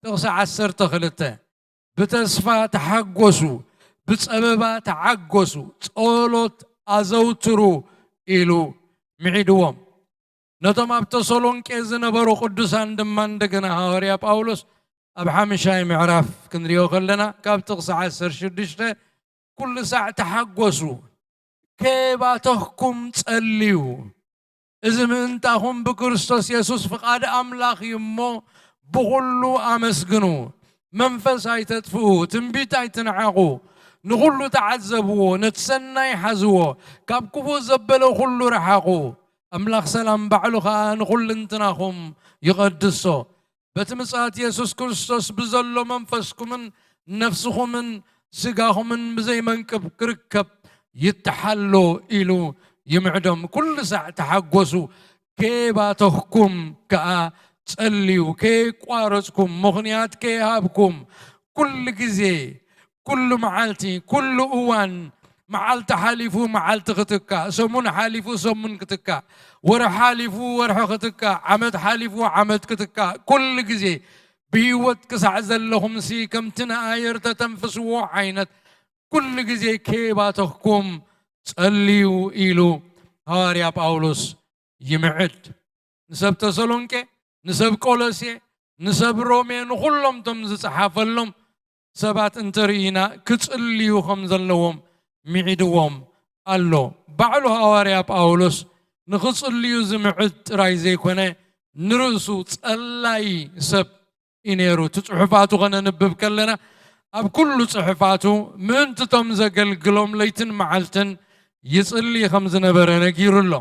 ጥቕሲ ዓሰርተ ክልተ፣ "ብተስፋ ተሓጎሱ፣ ብጸበባ ተዓጎሱ፣ ጸሎት ኣዘውትሩ" ኢሉ ምዒድዎም። ነቶም ኣብ ተሰሎንቄ ዝነበሩ ቅዱሳን ድማ እንደገና ሃዋርያ ጳውሎስ ኣብ ሓምሻይ ምዕራፍ ክንሪኦ ከለና፣ ካብ ጥቕሲ ዓሰርተ ሽዱሽተ፣ "ኩሉ ሳዕ ተሓጎሱ፣ ከየባተኽኩም ጸልዩ፣ እዚ ምእንታኹም ብክርስቶስ የሱስ ፍቓድ ኣምላኽ እዩ እሞ፣ ብኹሉ ኣመስግኑ። መንፈስ ኣይተጥፍኡ፣ ትንቢት ኣይትንዓቑ፣ ንኹሉ ተዓዘብዎ፣ ነቲ ሰናይ ሓዝዎ፣ ካብ ክፉእ ዘበለ ኩሉ ረሓቑ። ኣምላኽ ሰላም ባዕሉ ኸኣ ንኹልንትናኹም ይቐድሶ። በቲ ምጽኣት የሱስ ክርስቶስ ብዘሎ መንፈስኩምን ነፍስኹምን ስጋኹምን ብዘይመንቅብ ክርከብ ይተሓሎ" ኢሉ ይምዕዶም። "ኩሉ ሳዕ ተሓጎሱ፣ ከየባተኽኩም ከኣ ጸልዩ፣ ከየቋረጽኩም፣ ምኽንያት ከየሃብኩም፣ ኩሉ ግዜ፣ ኩሉ መዓልቲ፣ ኩሉ እዋን፣ መዓልቲ ሓሊፉ መዓልቲ ክትካእ፣ ሰሙን ሓሊፉ ሰሙን ክትካእ፣ ወርሒ ሓሊፉ ወርሒ ክትካእ፣ ዓመት ሓሊፉ ዓመት ክትካእ፣ ኩሉ ግዜ ብህይወት ክሳዕ ዘለኹምሲ ከምቲ ንኣየር ተተንፍስዎ ዓይነት ኩሉ ግዜ ከየባተኽኩም ጸልዩ" ኢሉ ሃዋርያ ጳውሎስ ይምዕድ። ንሰብ ተሰሎንቄ፣ ንሰብ ቆሎሴ፣ ንሰብ ሮሜ፣ ንኹሎም እቶም ዝጸሓፈሎም ሰባት እንተርኢና ክጽልዩ ከም ዘለዎም ምዒድዎም ኣሎ። ባዕሉ ሃዋርያ ጳውሎስ ንኽጽልዩ ዝምዕድ ጥራይ ዘይኮነ፣ ንርእሱ ጸላይ ሰብ እዩ ነይሩ። እቲ ጽሑፋቱ ከነንብብ ከለና፣ ኣብ ኩሉ ጽሑፋቱ ምእንትቶም ዘገልግሎም ለይትን መዓልትን ይጽሊ ከም ዝነበረ ነጊሩ ኣሎ።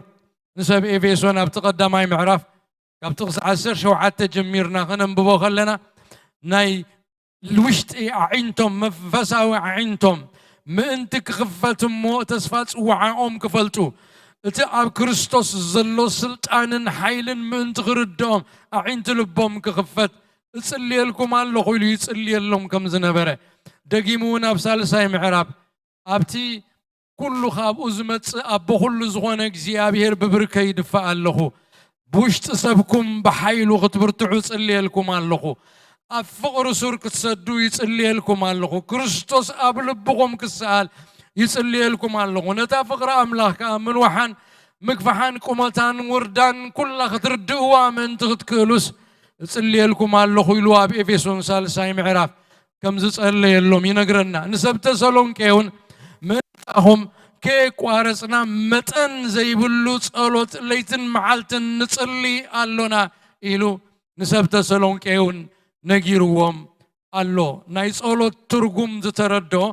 ንሰብ ኤፌሶን ኣብቲ ቀዳማይ ምዕራፍ ካብ ጥቕሲ ዓሰርተ ሸውዓተ ጀሚርና ከነንብቦ ከለና፣ ናይ ውሽጢ ኣዒንቶም፣ መንፈሳዊ ኣዒንቶም ምእንቲ ክኽፈት እሞ ተስፋ ጽዋዓኦም ክፈልጡ፣ እቲ ኣብ ክርስቶስ ዘሎ ስልጣንን ሓይልን ምእንቲ ክርድኦም ኣዒንቲ ልቦም ክኽፈት እጽልየልኩም ኣለኹ ኢሉ ይጽልየሎም ከም ዝነበረ፣ ደጊሙ እውን ኣብ ሳልሳይ ምዕራፍ፣ "ኣብቲ ኩሉ ካብኡ ዝመጽእ ኣቦ ኩሉ ዝኾነ እግዚኣብሔር ብብርከይ ይድፋእ ኣለኹ። ብውሽጢ ሰብኩም ብሓይሉ ክትብርትዑ እጽልየልኩም ኣለኹ። ኣብ ፍቕሪ ሱር ክትሰዱ ይጽልየልኩም ኣለኹ። ክርስቶስ ኣብ ልብኹም ክሰኣል ይጽልየልኩም ኣለኹ። ነታ ፍቕሪ ኣምላኽ ከኣ ምንዋሓን ምግፋሓን ቁመታን ውርዳን ኩላ ክትርድእዋ ምእንቲ ክትክእሉስ እጽልየልኩም ኣለኹ ኢሉ ኣብ ኤፌሶን ሳልሳይ ምዕራፍ ከም ዝጸለየሎም ይነግረና። ንሰብ ተሰሎንቄ እውን ምእንታኹም ከየቋረጽና መጠን ዘይብሉ ጸሎት ለይትን መዓልትን ንጽሊ ኣሎና ኢሉ ንሰብ ተሰሎንቄ እውን ነጊርዎም ኣሎ። ናይ ጸሎት ትርጉም ዝተረድኦ፣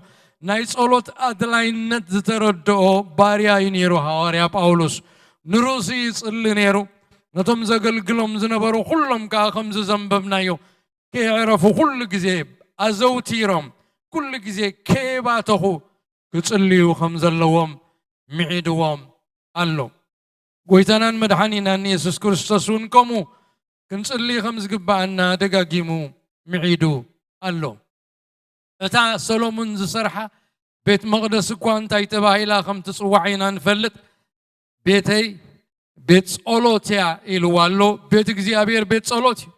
ናይ ጸሎት ኣድላይነት ዝተረድኦ ባርያ እዩ ነይሩ ሃዋርያ ጳውሎስ። ንርእሱ ይጽሊ ነይሩ። ነቶም ዘገልግሎም ዝነበሩ ኩሎም ከኣ ከምዚ ዘንበብናዮ ከየዕረፉ ኩሉ ግዜ ኣዘውቲሮም ኩሉ ግዜ ከየባተኹ ክጽልዩ ከም ዘለዎም ምዒድዎም ኣሎ። ጎይታናን መድሓኒናን የሱስ ክርስቶስ እውን ከምኡ ክንጽሊ ከም ዝግብኣና ደጋጊሙ ምዒዱ ኣሎ። እታ ሰሎሙን ዝሰርሓ ቤት መቕደስ እኳ እንታይ ተባሂላ ከም ትጽዋዕ ኢና ንፈልጥ። ቤተይ ቤት ጸሎት እያ ኢልዋ ኣሎ። ቤት እግዚኣብሔር ቤት ጸሎት እዩ።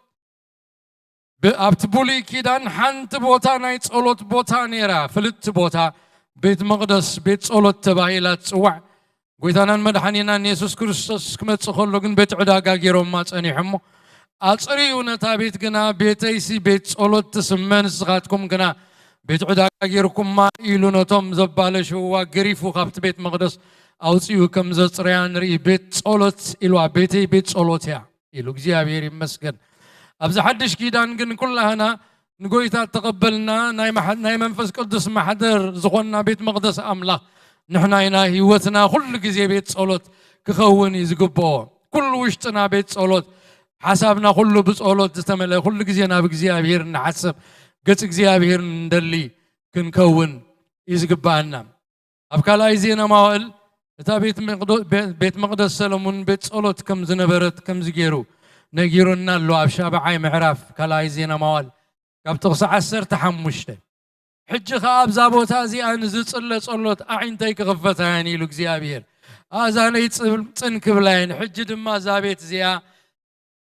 ብ-፣ ኣብቲ ብሉይ ኪዳን ሓንቲ ቦታ ናይ ጸሎት ቦታ ነይራ፣ ፍልጥቲ ቦታ ቤት መቕደስ ቤት ጸሎት ተባሂላ ትጽዋዕ። ጎይታናን መድሓኒናን የሱስ ክርስቶስ ክመጽእ ከሎ ግን ቤት ዕዳጋ ገይሮማ ጸኒሖሞ። ኣጽርዩ ነታ ቤት ግና ቤተይሲ ቤት ጸሎት ትስመ፣ ንስኻትኩም ግና ቤት ዕዳጋ ገይርኩማ ኢሉ ነቶም ዘባለሽውዋ ገሪፉ ካብቲ ቤት መቕደስ ኣውጺኡ ከም ዘጽረያ ንርኢ። ቤት ጸሎት ኢልዋ፣ ቤተይ ቤት ጸሎት እያ ኢሉ። እግዚኣብሔር ይመስገን። ኣብዚ ሓድሽ ኪዳን ግን ኩላህና ንጎይታ ተቐበልና ናይ ማሕ-፣ ናይ መንፈስ ቅዱስ ማሕደር ዝኾንና ቤት መቕደስ ኣምላኽ ንሕና ኢና። ህይወትና ኩሉ ግዜ ቤት ጸሎት ክኸውን እዩ ዝግብኦ። ኩሉ ውሽጥና ቤት ጸሎት፣ ሓሳብና ኩሉ ብጸሎት ዝተመልአ፣ ኩሉ ግዜ ናብ እግዚኣብሔር እንሓስብ፣ ገጽ እግዚኣብሔር እንደሊ ክንከውን እዩ ዝግብኣና። ኣብ ካልኣይ ዜና መዋእል እታ ቤት መቕዶ-፣ ቤ-፣ ቤት መቕደስ ሰሎሞን ቤት ጸሎት ከም ዝነበረት ከምዚ ገይሩ ነጊሩና ኣሎ። ኣብ ሻብዓይ ምዕራፍ ካልኣይ ዜና መዋእል ካብ ጥቕሲ ዓሰርተ ሓሙሽተ፣ ሕጂ ኸኣ ኣብዛ ቦታ እዚኣ ንዝጽለ ጸሎት ኣዒንተይ ክኽፈታ እየን ኢሉ እግዚኣብሔር። ኣእዛነይ ጽን ክብላ እየን። ሕጂ ድማ እዛ ቤት እዚኣ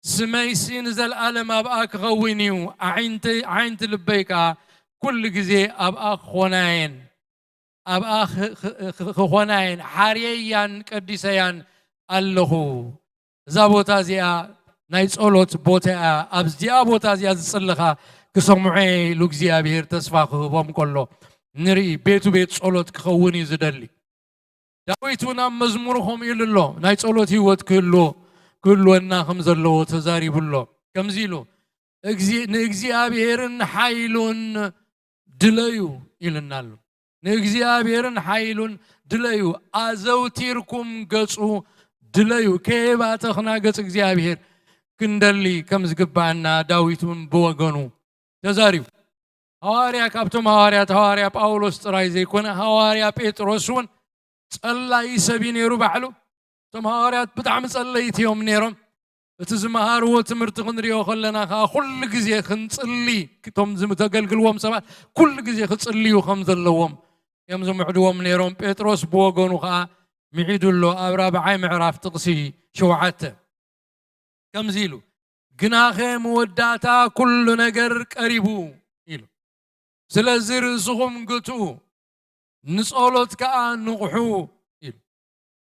ስመይሲ ንዘለኣለም ኣብኣ ክኸውን እዩ። ኣዒንቲ፣ ኣዒንቲ ልበይ ከኣ ኩሉ ግዜ ኣብኣ ክኾና እየን። ኣብኣ ኽ-፣ ኽ-፣ ኽ-፣ ክኾና እየን። ሓርየያን ቀዲሰያን ኣለኹ። እዛ ቦታ እዚኣ ናይ ጸሎት ቦታ እያ። ኣብዚኣ ቦታ እዚኣ ዝጽልኻ ክሰምዖ እየ ኢሉ እግዚኣብሔር ተስፋ ክህቦም ከሎ ንርኢ። ቤቱ ቤት ጸሎት ክኸውን እዩ ዝደሊ። ዳዊት እውን ኣብ መዝሙሩ ከምኡ ኢሉ ኣሎ። ናይ ጸሎት ህይወት ክህልዎ፣ ክህልወና ከም ዘለዎ ተዛሪቡ ኣሎ። ከምዚ ኢሉ፣ "እግዚ-፣ ንእግዚኣብሔርን ሓይሉን ድለዩ" ኢልና ኣሎ። "ንእግዚኣብሔርን ሓይሉን ድለዩ፣ ኣዘውቲርኩም ገጹ ድለዩ፣ ከየባተኽና ገጽ እግዚኣብሔር ክንደሊ ከም ዝግብኣና" ዳዊት እውን ብወገኑ ተዛሪቡ። ሃዋርያ ካብቶም ሃዋርያት ሃዋርያ ጳውሎስ ጥራይ ዘይኮነ፣ ሃዋርያ ጴጥሮስ እውን ጸላኢ ሰብ እዩ ነይሩ ባዕሉ። እቶም ሃዋርያት ብጣዕሚ ጸለይቲ እዮም ነይሮም። እቲ ዝመሃርዎ ትምህርቲ ክንሪኦ ከለና ከኣ ኩሉ ግዜ ክንጽሊ፣ እቶም ዝተገልግልዎም ሰባት ኩሉ ግዜ ክጽልዩ ከም ዘለዎም እዮም ዝምዕድዎም ነይሮም። ጴጥሮስ ብወገኑ ከኣ ምዒዱ ኣሎ ኣብ ራብዓይ ምዕራፍ ጥቕሲ ሸውዓተ። ከምዚ ኢሉ፣ "ግናኸ መወዳእታ ኩሉ ነገር ቀሪቡ" ኢሉ። ስለዚ ርእስኹም ግትኡ፣ ንጸሎት ከኣ ንቕሑ ኢሉ።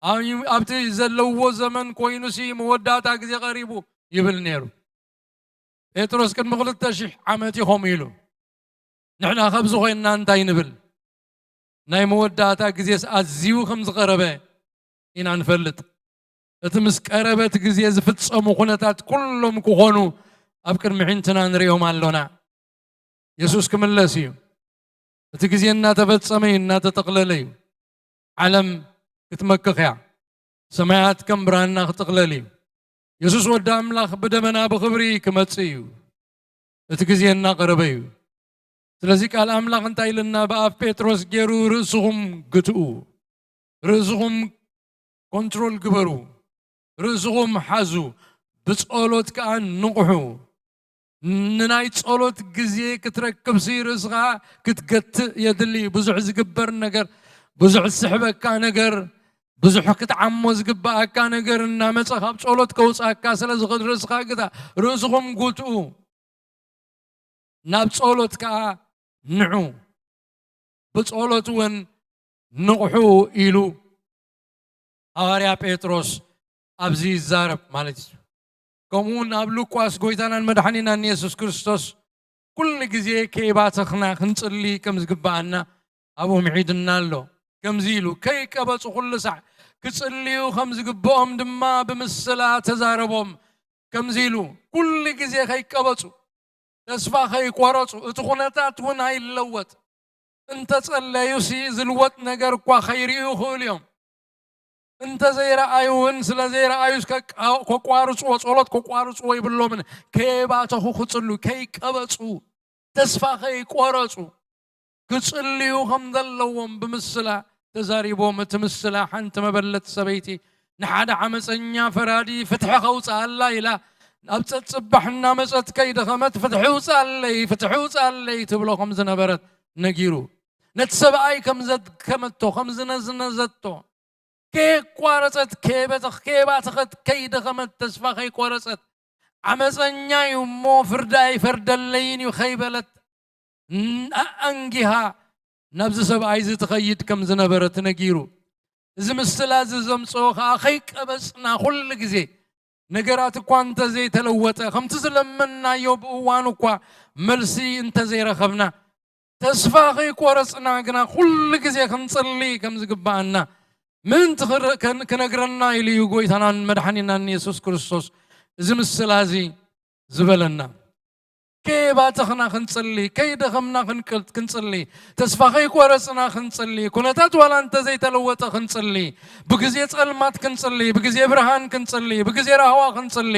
ኣብ-፣ ኣብቲ ዘለዎ ዘመን ኮይኑሲ መወዳእታ ግዜ ቀሪቡ ይብል ነይሩ። ጴጥሮስ ቅድሚ ክልተ ሺሕ ዓመት እዩ ከምኡ ኢሉ። ንሕና ካብዚ ኮይንና እንታይ ንብል? ናይ መወዳእታ ግዜስ ኣዝዩ ከም ዝቐረበ ኢና ንፈልጥ። እቲ ምስ ቀረበ እቲ ግዜ ዝፍጸሙ ኩነታት ኩሎም ክኾኑ ኣብ ቅድሚ ዒንትና ንሪኦም ኣሎና። የሱስ ክምለስ እዩ። እቲ ግዜ እናተፈጸመ እዩ፣ እናተጠቕለለ እዩ። ዓለም ክትመክኽ እያ። ሰማያት ከም ብራና ክጥቕለል እዩ። የሱስ ወዲ ኣምላኽ ብደመና ብኽብሪ ክመጽእ እዩ። እቲ ግዜ እናቐረበ እዩ። ስለዚ ቃል ኣምላኽ እንታይ ኢልና? ብኣፍ ጴጥሮስ ገይሩ፣ "ርእስኹም ግትኡ፣ ርእስኹም ኮንትሮል ግበሩ፣ ርእስኹም ሓዙ፣ ብጸሎት ከኣ ንቕሑ።" ንናይ ጸሎት ግዜ ክትረክብሲ ርእስኻ ክትገትእ የድሊ። ብዙሕ ዝግበር ነገር፣ ብዙሕ ዝስሕበካ ነገር፣ ብዙሕ ክትዓሞ ዝግብኣካ ነገር እናመጸ ካብ ጸሎት ከውጽኣካ ስለ ዝኽእል ርእስኻ ግታ። ርእስኹም ጉትኡ። ናብ ጸሎት ከኣ ንዑ፣ ብጸሎት እውን ንቕሑ ኢሉ ሃዋርያ ጴጥሮስ ኣብዚ ይዛረብ ማለት እዩ። ከምኡ እውን ኣብ ሉቃስ ጎይታናን መድሓኒናን የሱስ ክርስቶስ ኩሉ ግዜ ከይባተኽና ክንጽሊ ከም ዝግብኣና ኣብኡ ምዒድና ኣሎ። ከምዚ ኢሉ፣ "ከይቀበጹ ኩሉ ሳዕ ክጽልዩ ከም ዝግብኦም ድማ ብምስላ ተዛረቦም።" ከምዚ ኢሉ፣ ኩሉ ግዜ ከይቀበጹ፣ ተስፋ ከይቆረጹ፣ እቲ ኩነታት እውን ኣይለወጥ። እንተጸለዩሲ ዝልወጥ ነገር እኳ ከይርእዩ ይኽእሉ እዮም። እንተ ዘይረኣዩ እውን፣ ስለ ዘይረኣዩስ ከቃ-፣ ከቋርጽዎ፣ ጸሎት ከቋርጽዎ ይብሎምን። ከየባተኹ ክጽሉ፣ ከይቀበጹ፣ ተስፋ ከይቆረጹ፣ ክጽልዩ ከም ዘለዎም ብምስላ ተዛሪቦም። እቲ ምስላ፣ ሓንቲ መበለት ሰበይቲ ንሓደ ዓመፀኛ ፈራዲ ፍትሒ ከውፅኣላ ኢላ ኣብ ጸጽባሕ እናመጸት ከይደኸመት፣ "ፍትሒ ውፅኣለይ፣ ፍትሒ ውፅኣለይ" ትብሎ ከም ዝነበረት ነጊሩ። ነቲ ሰብኣይ ከም ዘድከመቶ፣ ከም ዝነዝነዘቶ፣ ከየቋረጸት፣ ከየበተኽ-፣ ከየባተኸት፣ ከይደኸመት፣ ተስፋ ከይቆረጸት፣ "ዓመጸኛ እዩ እሞ ፍርዲ ኣይፈርደለይን እዩ" ከይበለት፣ ን-፣ ኣኣንጊሃ ናብዚ ሰብኣይ እዚ ትኸይድ ከም ዝነበረት ነጊሩ። እዚ ምስላ እዚ ዘምጽኦ ከኣ፣ ከይቀበጽና ኩሉ ግዜ ነገራት እኳ እንተዘይተለወጠ፣ ከምቲ ዝለመንናዮ ብእዋኑ እኳ መልሲ እንተዘይረኸብና፣ ተስፋ ከይቆረጽና ግና ኩሉ ግዜ ክንጽሊ ከም ዝግብኣና ምእንቲ ክር-፣ ከን-፣ ክነግረና ኢሉ እዩ ጎይታናን መድሓኒናን የሱስ ክርስቶስ እዚ ምስላ እዚ ዝበለና። ከየባተኽና ክንጽሊ፣ ከይደኸምና ክንቅል-፣ ክንጽሊ፣ ተስፋ ከይቆረጽና ክንጽሊ፣ ኩነታት ዋላ እንተዘይተለወጠ ክንጽሊ፣ ብግዜ ጸልማት ክንጽሊ፣ ብግዜ ብርሃን ክንጽሊ፣ ብግዜ ራህዋ ክንጽሊ፣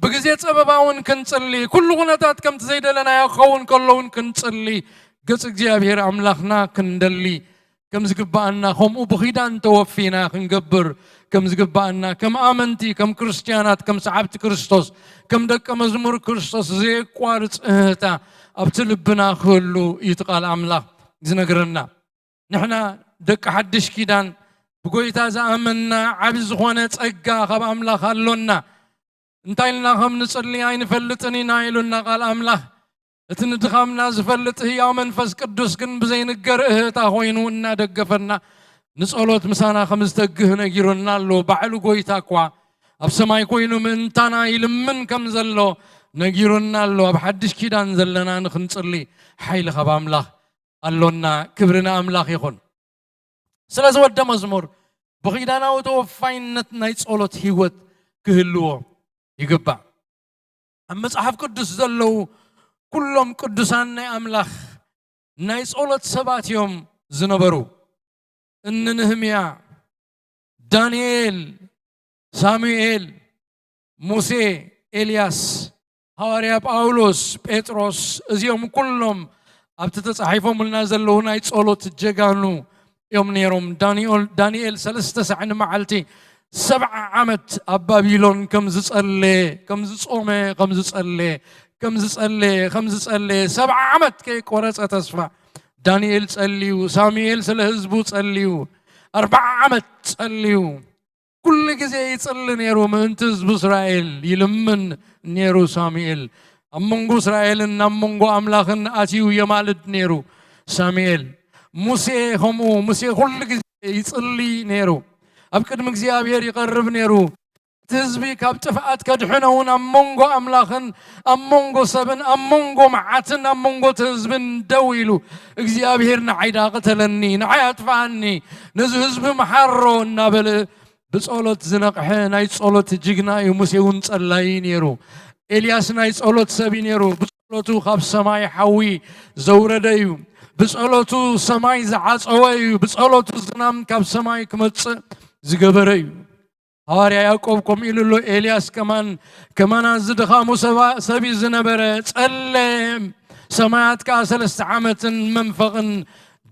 ብግዜ ጸበባ እውን ክንጽሊ፣ ኩሉ ኩነታት ከምቲ ዘይደለናዮ ክኸውን ከሎ እውን ክንጽሊ፣ ገጽ እግዚኣብሔር ኣምላኽና ክንደሊ ከም ዝግብኣና፣ ከምኡ ብኺዳን ተወፊና ክንገብር ከም ዝግብኣና፣ ከም ኣመንቲ፣ ከም ክርስትያናት፣ ከም ሰዓብቲ ክርስቶስ፣ ከም ደቀ መዝሙር ክርስቶስ ዘየቋርጽ እህታ ኣብቲ ልብና ክህሉ እዩ እቲ ቃል ኣምላኽ ዝነግረና። ንሕና ደቂ ሓድሽ ኪዳን ብጎይታ ዝኣመንና ዓቢ ዝኾነ ጸጋ ካብ ኣምላኽ ኣሎና። እንታይ ኢልና ከም ንጽሊ ኣይንፈልጥን ኢና ኢሉና ቃል ኣምላኽ። እቲ ንድኻምና ዝፈልጥ ህያው መንፈስ ቅዱስ ግን ብዘይንገር እህታ ኮይኑ እናደገፈና ንጸሎት ምሳና ከም ዝተግህ ነጊሩና ኣሎ። ባዕሉ ጎይታ እኳ ኣብ ሰማይ ኮይኑ ምእንታና ይልምን ከም ዘሎ ነጊሩና ኣሎ። ኣብ ሓድሽ ኪዳን ዘለና ንኽንጽሊ ሓይሊ ካብ ኣምላኽ ኣሎና። ክብሪ ንኣምላኽ ይኹን። ስለዚ ወደ መዝሙር ብኺዳናዊ ተወፋይነት ናይ ጸሎት ህይወት ክህልዎ ይግባእ። ኣብ መጽሓፍ ቅዱስ ዘለዉ ኩሎም ቅዱሳን ናይ ኣምላኽ ናይ ጸሎት ሰባት እዮም ዝነበሩ። እኒ ነህምያ፣ ዳንኤል፣ ሳሙኤል፣ ሙሴ፣ ኤልያስ፣ ሃዋርያ ጳውሎስ፣ ጴጥሮስ፣ እዚኦም ኩሎም ኣብቲ ተጻሒፎምልና ዘለዉ ናይ ጸሎት ጀጋኑ እዮም ነይሮም። ዳንኤል፣ ዳንኤል ሰለስተ ሳዕ ንመዓልቲ ሰብዓ ዓመት ኣብ ባቢሎን ከም ዝጸለየ፣ ከም ዝጾመ፣ ከም ዝጸለየ፣ ከም ዝጸለየ፣ ከም ዝጸለየ፣ ሰብዓ ዓመት ከይቆረጸ ተስፋ ዳንኤል ጸልዩ፣ ሳሙኤል ስለ ህዝቡ ጸልዩ፣ ኣርብዓ ዓመት ጸልዩ። ኩሉ ግዜ ይጽሊ ነይሩ፣ ምእንቲ ህዝቡ እስራኤል ይልምን ነይሩ ሳሙኤል። ኣብ መንጎ እስራኤልን ኣብ መንጎ ኣምላኽን ኣትዩ የማልድ ነይሩ ሳሙኤል። ሙሴ ከምኡ፣ ሙሴ ኩሉ ግዜ ይጽሊ ነይሩ፣ ኣብ ቅድሚ እግዚኣብሔር ይቐርብ ነይሩ። እቲ ህዝቢ ካብ ጥፍኣት ከድሕኖ እውን ኣብ መንጎ ኣምላኽን ኣብ መንጎ ሰብን ኣብ መንጎ መዓትን ኣብ መንጎ እቲ ህዝብን ደው ኢሉ፣ "እግዚኣብሔር ንዓይ ደኣ ቅተለኒ፣ ንዓይ ኣጥፍኣኒ፣ ነዚ ህዝቢ መሓሮ" እናበለ ብጸሎት ዝነቕሐ ናይ ጸሎት ጅግና እዩ። ሙሴ እውን ጸላይ ነይሩ። ኤልያስ ናይ ጸሎት ሰብ እዩ ነይሩ። ብጸሎቱ ካብ ሰማይ ሓዊ ዘውረደ እዩ። ብጸሎቱ ሰማይ ዝዓጸወ እዩ። ብጸሎቱ ዝናም ካብ ሰማይ ክመጽእ ዝገበረ እዩ። ሃዋርያ ያዕቆብ ከምኡ ኢሉ ኣሎ፣ ኤልያስ ከማን፣ ከማን ኣዚ ድኻሙ ሰባ-፣ ሰብ እዩ ዝነበረ፣ ጸለ፣ ሰማያት ከኣ ሰለስተ ዓመትን መንፈቕን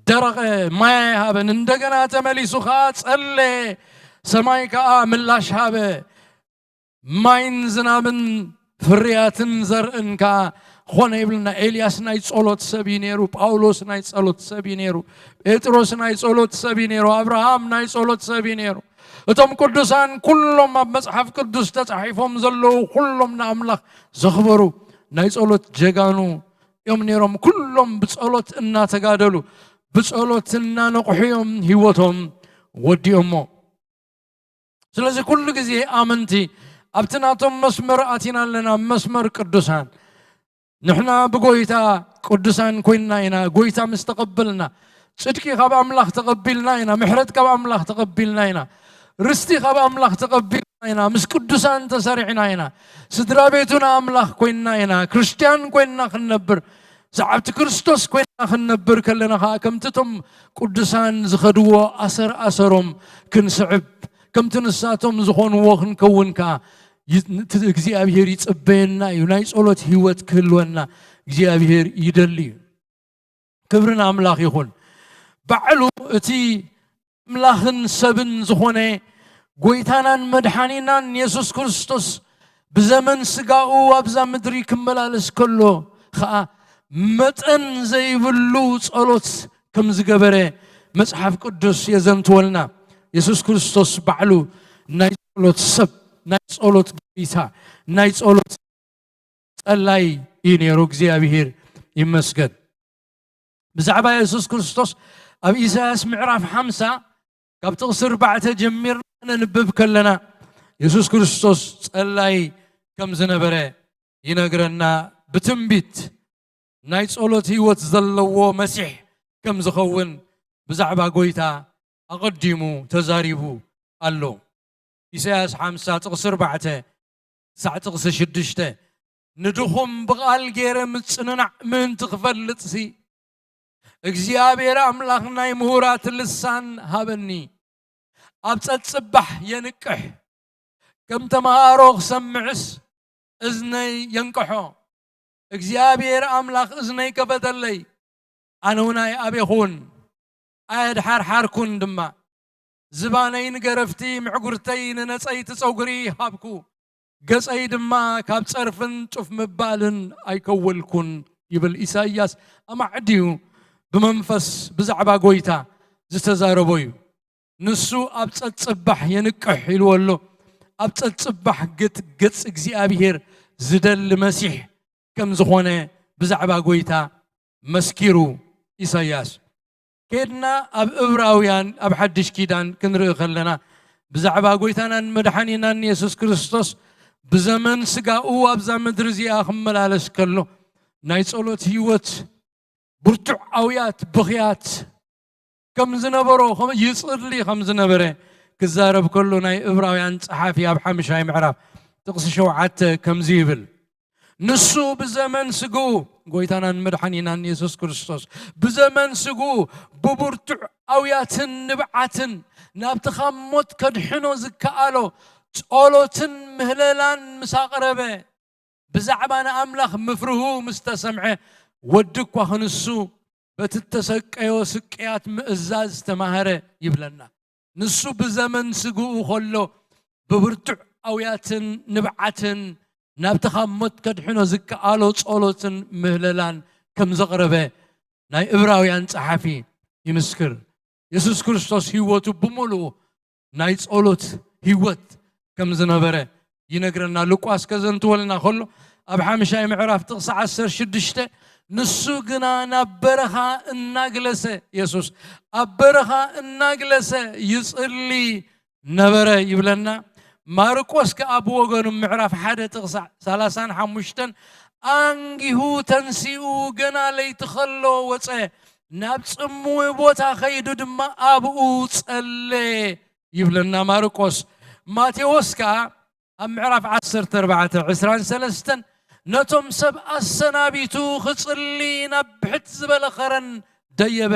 ደረቐ፣ ማይ ኣይሃበን። እንደገና ተመሊሱ ከኣ ጸለ፣ ሰማይ ከኣ ምላሽ ሃበ። ማይን ዝናብን ፍርያትን ዘርእን ከኣ ኾነ ይብልና። ኤልያስ ናይ ጸሎት ሰብ እዩ ነይሩ። ጳውሎስ ናይ ጸሎት ሰብ እዩ ነይሩ። ጴጥሮስ ናይ ጸሎት ሰብ እዩ ነይሩ። ኣብርሃም ናይ ጸሎት ሰብ እዩ ነይሩ። እቶም ቅዱሳን ኩሎም ኣብ መጽሓፍ ቅዱስ ተጻሒፎም ዘለዉ፣ ኩሎም ንኣምላኽ ዘኽበሩ ናይ ጸሎት ጀጋኑ እዮም ነይሮም። ኩሎም ብጸሎት እናተጋደሉ፣ ብጸሎት እናነቕሑ እዮም ህይወቶም ወዲኦሞ። ስለዚ ኩሉ ግዜ ኣመንቲ ኣብቲ ናቶም መስመር ኣቲና ኣለና፣ መስመር ቅዱሳን። ንሕና ብጎይታ ቅዱሳን ኮይንና ኢና። ጎይታ ምስ ተቐበልና፣ ጽድቂ ካብ ኣምላኽ ተቐቢልና ኢና፣ ምሕረት ካብ ኣምላኽ ተቐቢልና ኢና፣ ርስቲ ካብ ኣምላኽ ተቐቢልና ኢና፣ ምስ ቅዱሳን ተሰሪዕና ኢና፣ ስድራ ቤቱ ንኣምላኽ ኮይንና ኢና፣ ክርስትያን ኮይንና ክንነብር፣ ሰዓብቲ ክርስቶስ ኮይንና ክንነብር ከለና ኸኣ፣ ከምቲ እቶም ቅዱሳን ዝኸድዎ ኣሰር ኣሰሮም ክንስዕብ፣ ከምቲ ንሳቶም ዝኾንዎ ክንከውን ከኣ ይ-፣ እቲ እግዚኣብሔር ይጽበየና እዩ። ናይ ጸሎት ህይወት ክህልወና እግዚኣብሔር ይደሊ እዩ። ክብሪ ንኣምላኽ ይኹን። ባዕሉ እቲ ኣምላኽን ሰብን ዝኾነ ጎይታናን መድሓኒናን የሱስ ክርስቶስ ብዘመን ስጋኡ ኣብዛ ምድሪ ክመላለስ ከሎ ኸኣ መጠን ዘይብሉ ጸሎት ከም ዝገበረ መጽሓፍ ቅዱስ የዘንትወልና። የሱስ ክርስቶስ ባዕሉ ናይ ጸሎት ሰብ፣ ናይ ጸሎት ጎይታ፣ ናይ ጸሎት ጸላይ እዩ ነይሩ። እግዚኣብሔር ይመስገን። ብዛዕባ የሱስ ክርስቶስ ኣብ ኢሳያስ ምዕራፍ ሓምሳ ካብ ጥቕሲ ኣርባዕተ ጀሚርና ነንብብ ከለና፣ የሱስ ክርስቶስ ጸላይ ከም ዝነበረ ይነግረና። ብትንቢት ናይ ጸሎት ህይወት ዘለዎ መሲሕ ከም ዝኸውን ብዛዕባ ጎይታ ኣቐዲሙ ተዛሪቡ ኣሎ። ኢሳያስ ሓምሳ ጥቕሲ ኣርባዕተ ክሳዕ ጥቕሲ ሽዱሽተ፣ "ንድኹም ብቓል ገይረ ምጽንናዕ ምእንቲ ክፈልጥሲ፣ እግዚኣብሔር ኣምላኽ ናይ ምሁራት ልሳን ሃበኒ። ኣብ ጸጽባሕ የንቅሕ፣ ከም ተመሃሮ ክሰምዕስ እዝነይ የንቅሖ። እግዚኣብሔር ኣምላኽ እዝነይ ከፈተለይ፣ ኣነ እውን ኣይኣቤኹን፣ ኣየድሓርሓርኩን ድማ። ዝባነይ ንገረፍቲ፣ ምዕጉርተይ ንነጸይቲ ጸጉሪ ሃብኩ፣ ገጸይ ድማ ካብ ጸርፍን ጡፍ ምባልን ኣይከወልኩን" ይብል። ኢሳይያስ ኣማዕድዩ ብመንፈስ ብዛዕባ ጎይታ ዝተዛረቦ እዩ። ንሱ ኣብ ጸጽባሕ የንቅሕ ኢልዎ ኣሎ። ኣብ ጸጽባሕ ግጥ ገጽ እግዚኣብሔር ዝደሊ መሲሕ ከም ዝኾነ ብዛዕባ ጎይታ መስኪሩ ኢሳይያስ። ከድና ኣብ እብራውያን ኣብ ሓድሽ ኪዳን ክንርኢ ከለና፣ ብዛዕባ ጎይታናን መድሓኒናን የሱስ ክርስቶስ ብዘመን ስጋኡ ኣብዛ ምድሪ እዚኣ ክመላለስ ከሎ፣ ናይ ጸሎት ህይወት፣ ብርቱዕ ኣውያት፣ ብኽያት ከም ዝነበሮ፣ ከም፣ ይጽሊ ከም ዝነበረ ክዛረብ ከሎ፣ ናይ እብራውያን ጸሓፊ ኣብ ሓምሻይ ምዕራፍ ጥቕሲ ሸውዓተ ከምዚ ይብል፣ "ንሱ ብዘመን ስግኡ"፣ ጎይታናን መድሓኒናን የሱስ ክርስቶስ፣ "ብዘመን ስግኡ ብብርቱዕ ኣውያትን ንብዓትን ናብቲ ካብ ሞት ከድሕኖ ዝከኣሎ ጸሎትን ምህለላን ምስ ኣቕረበ፣ ብዛዕባ ንኣምላኽ ምፍርሁ ምስ ተሰምዐ፣ ወዲ እኳ ክንሱ በቲ እተሰቀዮ ስቅያት ምእዛዝ ተማህረ" ይብለና። ንሱ ብዘመን ስግኡ ከሎ ብብርቱዕ ኣውያትን ንብዓትን ናብቲ ካብ ሞት ከድሕኖ ዝከኣሎ ጸሎትን ምህለላን ከም ዘቕረበ ናይ እብራውያን ጸሓፊ ይምስክር። የሱስ ክርስቶስ ህይወቱ ብምሉኡ ናይ ጸሎት ህይወት ከም ዝነበረ ይነግረና። ሉቃስ ከዘንትወልና ከሎ ኣብ ሓምሻይ ምዕራፍ ጥቕሲ ዓሰርተ ሽዱሽተ፣ "ንሱ ግና ናብ በረኻ እናግለሰ"፣ የሱስ ኣብ በረኻ እናግለሰ ይጽሊ ነበረ ይብለና። ማርቆስ ከኣ ብወገኑ ምዕራፍ ሓደ ጥቕሲ ሰላሳን ሓሙሽተን፣ "ኣንጊሁ ተንሲኡ ገና ለይቲ ከሎ ወጸ፣ ናብ ጽምዊ ቦታ ኸይዱ ድማ ኣብኡ ጸለ" ይብለና ማርቆስ። ማቴዎስ ከኣ ኣብ ምዕራፍ ዓሰርተ ኣርባዕተ ዕስራን ሰለስተን፣ ነቶም ሰብ ኣሰናቢቱ ክጽሊ ናብ ብሕት ዝበለ ኸረን ደየበ፣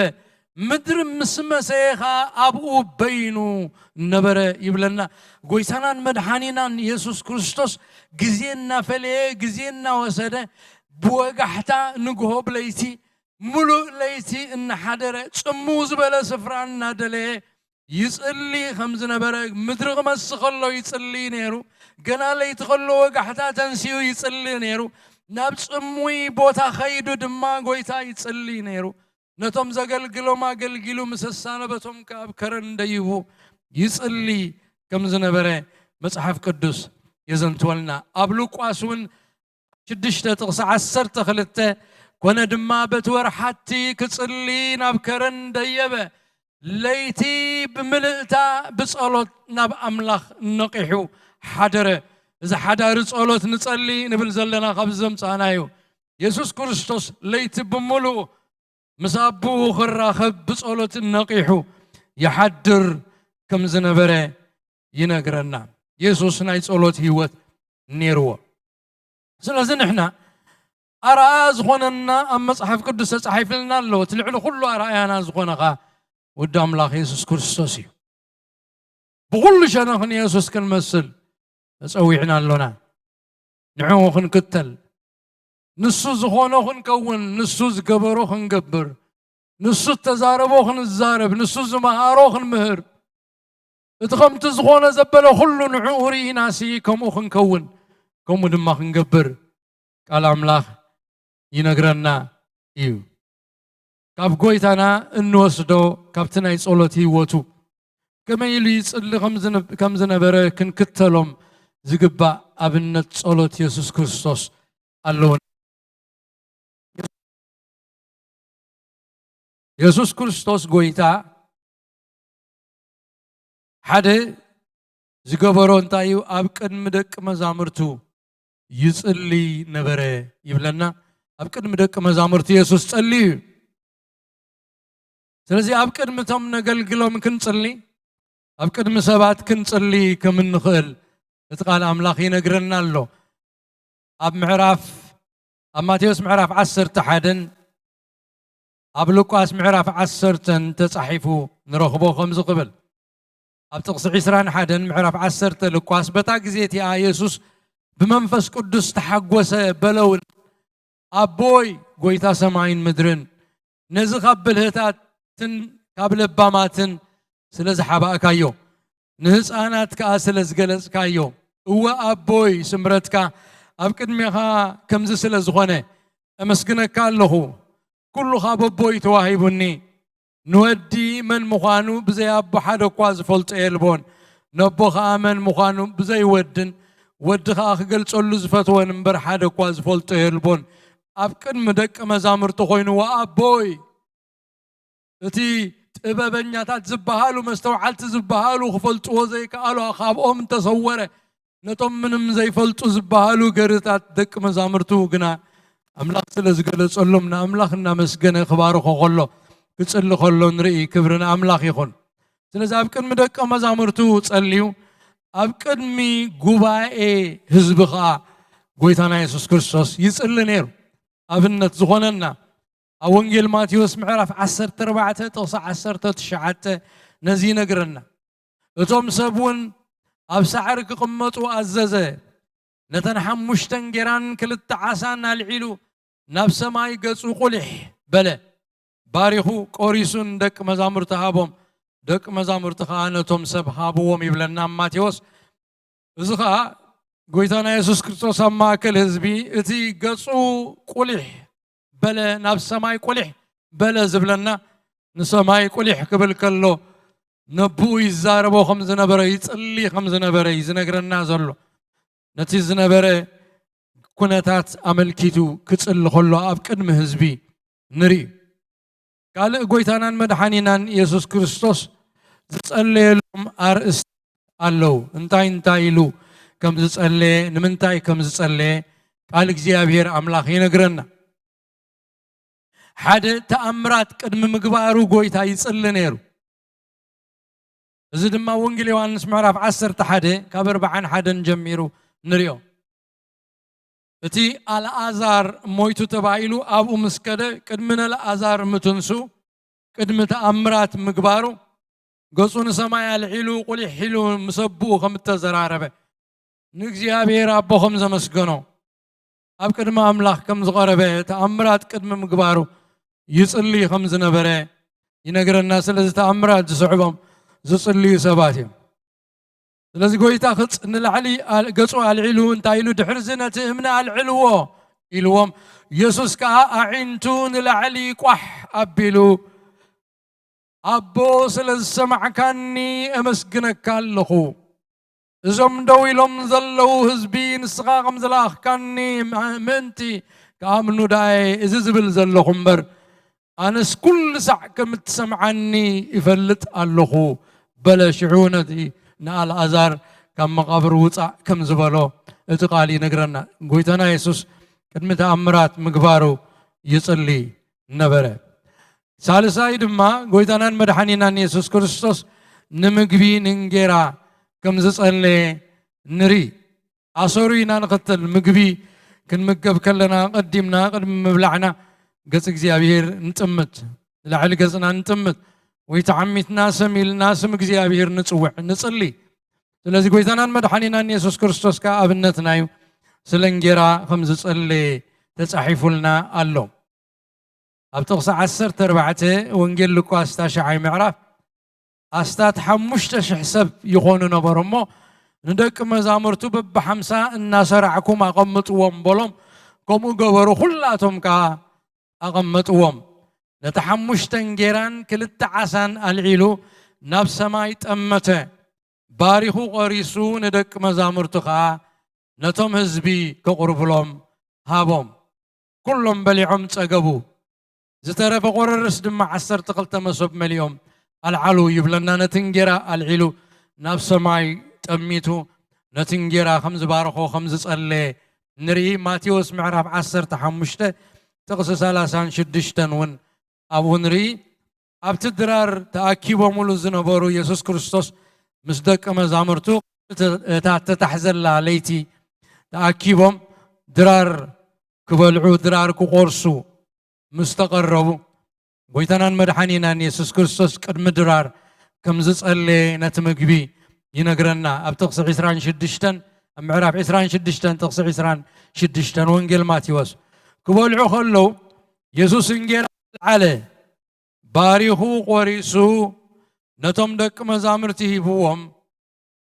ምድሪ ምስ መሰየ ኸኣ ኣብኡ በይኑ ነበረ ይብለና። ጎይታናን መድሓኒናን የሱስ ክርስቶስ ግዜ እናፈለየ፣ ግዜ እናወሰደ፣ ብወጋሕታ ንግሆ ብለይቲ፣ ምሉእ ለይቲ እናሓደረ፣ ጽምው ዝበለ ስፍራ እናደለየ ይጽሊ ከም ዝነበረ፣ ምድሪ ክመሲ ከሎ ይጽሊ ነይሩ። ገና ለይቲ ከሎ ወጋሕታ ተንሲኡ ይጽሊ ነይሩ። ናብ ጽምዊ ቦታ ኸይዱ ድማ ጎይታ ይጽሊ ነይሩ። ነቶም ዘገልግሎም ኣገልጊሉ ምስ ኣሳነበቶም ከኣ ኣብ ከረን ደይቡ ይጽሊ ከም ዝነበረ መጽሓፍ ቅዱስ የዘንትወልና። ኣብ ሉቃስ እውን ሽዱሽተ ጥቕሲ ዓሰርተ ክልተ፣ ኮነ ድማ በቲ ወርሓቲ ክጽሊ ናብ ከረን ደየበ። ለይቲ ብምልእታ ብጸሎት ናብ ኣምላኽ ነቒሑ ሓደረ። እዚ ሓዳሪ ጸሎት ንጸሊ ንብል ዘለና ካብዚ ዘምጻእናዮ። የሱስ ክርስቶስ ለይቲ ብምሉእ ምስ ኣቦኡ ክራኸብ ብጸሎት ነቒሑ ይሓድር ከም ዝነበረ ይነግረና። የሱስ ናይ ጸሎት ህይወት ነይርዎ። ስለዚ ንሕና ኣርኣያ ዝኾነና ኣብ መጽሓፍ ቅዱስ ተጻሒፍልና ኣሎ። እቲ ልዕሊ ኩሉ ኣርኣያና ዝኾነ ኸኣ ወዲ ኣምላኽ የሱስ ክርስቶስ እዩ። ብኹሉ ሸነኽ ንየሱስ ክንመስል ተጸዊዕና ኣሎና። ንዕኡ ክንክተል፣ ንሱ ዝኾኖ ክንከውን፣ ንሱ ዝገበሮ ክንገብር፣ ንሱ እተዛረቦ ክንዛረብ፣ ንሱ ዝመሃሮ ክንምህር፣ እቲ ከምቲ ዝኾነ ዘበለ ኩሉ ንዕኡ ርኢናሲ ከምኡ ክንከውን፣ ከምኡ ድማ ክንገብር ቃል ኣምላኽ ይነግረና እዩ። ካብ ጎይታና እንወስዶ፣ ካብቲ ናይ ጸሎት ህይወቱ፣ ከመይ ኢሉ ይጽሊ ከም ዝነ-፣ ከም ዝነበረ ክንክተሎም ዝግባእ ኣብነት ጸሎት የሱስ ክርስቶስ ኣለዎ። የሱስ ክርስቶስ ጎይታ ሓደ ዝገበሮ እንታይ እዩ? ኣብ ቅድሚ ደቂ መዛሙርቱ ይጽሊ ነበረ ይብለና። ኣብ ቅድሚ ደቂ መዛሙርቱ የሱስ ጸልዩ እዩ። ስለዚ ኣብ ቅድሚ እቶም ነገልግሎም ክንጽሊ፣ ኣብ ቅድሚ ሰባት ክንጽሊ ከም እንኽእል እቲ ቃል ኣምላኽ ይነግረና ኣሎ። ኣብ ምዕራፍ፣ ኣብ ማቴዎስ ምዕራፍ ዓሰርተ ሓደን ኣብ ሉቃስ ምዕራፍ ዓሰርተን ተጻሒፉ ንረኽቦ ከምዚ ክብል፣ ኣብ ጥቕሲ ዕስራን ሓደን ምዕራፍ ዓሰርተ ሉቃስ፣ በታ ግዜ እቲኣ የሱስ ብመንፈስ ቅዱስ ተሓጐሰ፣ በለ እውን፣ ኣቦይ፣ ጐይታ ሰማይን ምድርን፣ ነዚ ካብ ብልህታትን ካብ ለባማትን ስለ ዝሓባእካዮ፣ ንህፃናት ከኣ ስለ ዝገለጽካዮ፣ እወ ኣቦይ፣ ስምረትካ ኣብ ቅድሜኻ ከምዚ ስለ ዝኾነ፣ እመስግነካ ኣለኹ። ኩሉ ካብ ኣቦይ ተዋሂቡኒ። ንወዲ መን ምዃኑ ብዘይ ኣቦ ሓደ እኳ ዝፈልጦ የልቦን። ነቦ ኸኣ መን ምዃኑ ብዘይ ወድን፣ ወዲ ኸኣ ክገልጸሉ ዝፈትወን እምበር ሓደ እኳ ዝፈልጦ የልቦን። ኣብ ቅድሚ ደቂ መዛሙርቲ ኾይኑ፣ ወኣቦይ፣ እቲ ጥበበኛታት ዝበሃሉ፣ መስተውዓልቲ ዝበሃሉ ክፈልጥዎ ዘይከኣሉ፣ ካብኦም እንተሰወረ፣ ነቶም ምንም ዘይፈልጡ ዝበሃሉ ገርታት ደቂ መዛሙርቱ ግና ኣምላኽ ስለ ዝገለጸሎም፣ ንኣምላኽ እናመስገነ ክባርኾ ከሎ፣ ክጽሊ ከሎ ንርኢ። ክብሪ ንኣምላኽ ይኹን። ስለዚ ኣብ ቅድሚ ደቂ መዛሙርቱ ጸልዩ፣ ኣብ ቅድሚ ጉባኤ ህዝቢ ኸኣ ጎይታና የሱስ ክርስቶስ ይጽሊ ነይሩ። ኣብነት ዝኾነና፣ ኣብ ወንጌል ማቴዎስ ምዕራፍ ዓሰርተ ኣርባዕተ ጥቕሲ ዓሰርተ ትሽዓተ ነዚ ይነግረና። እቶም ሰብ እውን ኣብ ሳዕሪ ክቕመጡ ኣዘዘ። ነተን ሓሙሽተ እንጌራን ክልተ ዓሳን ኣልዒሉ ናብ ሰማይ ገጹ ቁሊሕ በለ። ባሪኹ ቆሪሱ ንደቂ መዛሙርቲ ሃቦም። ደቂ መዛሙርቲ ኸኣ ነቶም ሰብ ሃብዎም ይብለና ኣብ ማቴዎስ። እዚ ኸኣ ጎይታና የሱስ ክርስቶስ ኣብ ማእከል ህዝቢ እቲ ገጹ ቁሊሕ በለ፣ ናብ ሰማይ ቁሊሕ በለ ዝብለና፣ ንሰማይ ቁሊሕ ክብል ከሎ ነብኡ ይዛረቦ ከም ዝነበረ፣ ይጽሊ ከም ዝነበረ እዩ ዝነግረና ዘሎ። ነቲ ዝነበረ ኩነታት ኣመልኪቱ ክጽሊ ከሎ ኣብ ቅድሚ ህዝቢ ንርኢ። ካልእ ጎይታናን መድሓኒናን የሱስ ክርስቶስ ዝጸለየሎም ኣርእስቲ ኣለዉ። እንታይ እንታይ ኢሉ ከም ዝጸለየ፣ ንምንታይ ከም ዝጸለየ ቃል እግዚኣብሔር ኣምላኽ ይነግረና። ሓደ ተኣምራት ቅድሚ ምግባሩ ጎይታ ይጽሊ ነይሩ። እዚ ድማ ወንጌል ዮሃንስ ምዕራፍ ዓሰርተ ሓደ ካብ ኣርባዓን ሓደን ጀሚሩ ንሪኦ። እቲ ኣልኣዛር ሞይቱ ተባሂሉ ኣብኡ ምስ ከደ፣ ቅድሚ ነልኣዛር ምትንሱ፣ ቅድሚ ተኣምራት ምግባሩ፣ ገጹ ንሰማይ ኣልዒሉ፣ ቁሊሕ ኢሉ ምስ ኣቦኡ ከም እተዘራረበ፣ ንእግዚኣብሔር ኣቦ ከም ዘመስገኖ፣ ኣብ ቅድሚ ኣምላኽ ከም ዝቐረበ፣ ተኣምራት ቅድሚ ምግባሩ ይጽሊ ከም ዝነበረ ይነግረና። ስለዚ ተኣምራት ዝስዕቦም ዝጽልዩ ሰባት እዮም። ስለዚ ጎይታ ክጽ-፣ ንላዕሊ ኣል-፣ ገጹ ኣልዒሉ እንታይ ኢሉ? ድሕርዚ ነቲ እምኒ ኣልዕልዎ ኢልዎም። የሱስ ከኣ ኣዒንቱ ንላዕሊ ቋሕ ኣቢሉ፣ ኣቦ፣ ስለ ዝሰማዕካኒ ኣመስግነካ ኣለኹ። እዞም ደው ኢሎም ዘለዉ ህዝቢ ንስኻ ከም ዝለኣኽካኒ ምእንቲ ክኣምኑ ደኣየ እዚ ዝብል ዘለኹ እምበር፣ ኣነስ ኩሉ ሳዕ ከም እትሰምዓኒ ይፈልጥ ኣለኹ በለ። ሽዑ ነቲ ንኣልኣዛር ካብ መቓብር ውጻእ ከም ዝበሎ እቲ ቃል ይነግረና። ጎይታና የሱስ ቅድሚ ተኣምራት ምግባሩ ይጽሊ ነበረ። ሳልሳይ ድማ ጎይታናን መድሓኒናን የሱስ ክርስቶስ ንምግቢ ንእንጌራ ከም ዝጸለየ ንርኢ። ኣሰሩ ኢና ንኽተል። ምግቢ ክንምገብ ከለና ቀዲምና ቅድሚ ምብላዕና ገጽ እግዚኣብሔር ንጥምት፣ ላዕሊ ገጽና ንጥምት፣ ወይ ተዓሚትና ሰም ኢልና ስም እግዚኣብሔር ንጽውዕ፣ ንጽሊ። ስለዚ ጎይታናን መድሓኒናን የሱስ ክርስቶስ ከኣ ኣብነትና እዩ። ስለ እንጌራ ከም ዝጸለየ ተጻሒፉልና ኣሎ። ኣብ ጥቕሲ ዓሰርተ ኣርባዕተ ወንጌል ሉቃስ ታሽዓይ ምዕራፍ ኣስታት ሓሙሽተ ሽሕ ሰብ ይኾኑ ነበሩ እሞ ንደቂ መዛሙርቱ በብሓምሳ እናሰራዕኩም ኣቐምጥዎም በሎም። ከምኡ ገበሩ፣ ኩላቶም ከኣ ኣቐመጥዎም። ነቲ ሓሙሽተ እንጌራን ክልተ ዓሳን ኣልዒሉ ናብ ሰማይ ጠመተ፣ ባሪኹ ቆሪሱ ንደቂ መዛሙርቱ ከኣ ነቶም ህዝቢ ከቑርብሎም ሃቦም። ኩሎም በሊዖም ጸገቡ። ዝተረፈ ቆረርስ ድማ ዓሰርተ ክልተ መሶብ መሊኦም ኣልዓሉ ይብለና። ነቲ እንጌራ ኣልዒሉ ናብ ሰማይ ጠሚቱ ነቲ እንጌራ ከም ዝባረኾ ከም ዝጸለየ ንርኢ። ማቴዎስ ምዕራፍ ዓሰርተ ሓሙሽተ ጥቕሲ ሰላሳን ሽዱሽተን እውን ኣብኡ ንርኢ። ኣብቲ ድራር ተኣኪቦምሉ ዝነበሩ የሱስ ክርስቶስ ምስ ደቂ መዛሙርቱ እታ እተታሕዘላ ለይቲ ተኣኪቦም ድራር ክበልዑ፣ ድራር ክቆርሱ ምስ ተቐረቡ፣ ጎይታናን መድሓኒናን የሱስ ክርስቶስ ቅድሚ ድራር ከም ዝጸለየ ነቲ ምግቢ ይነግረና። ኣብ ጥቕሲ ዕስራን ሽዱሽተን፣ ኣብ ምዕራፍ ዕስራን ሽዱሽተን ጥቕሲ ዕስራን ሽዱሽተን ወንጌል ማቴዎስ። ክበልዑ ከለዉ የሱስ እንጌራ ኣልዓለ፣ ባሪኹ ቆሪሱ ነቶም ደቂ መዛሙርቲ ሂብዎም፣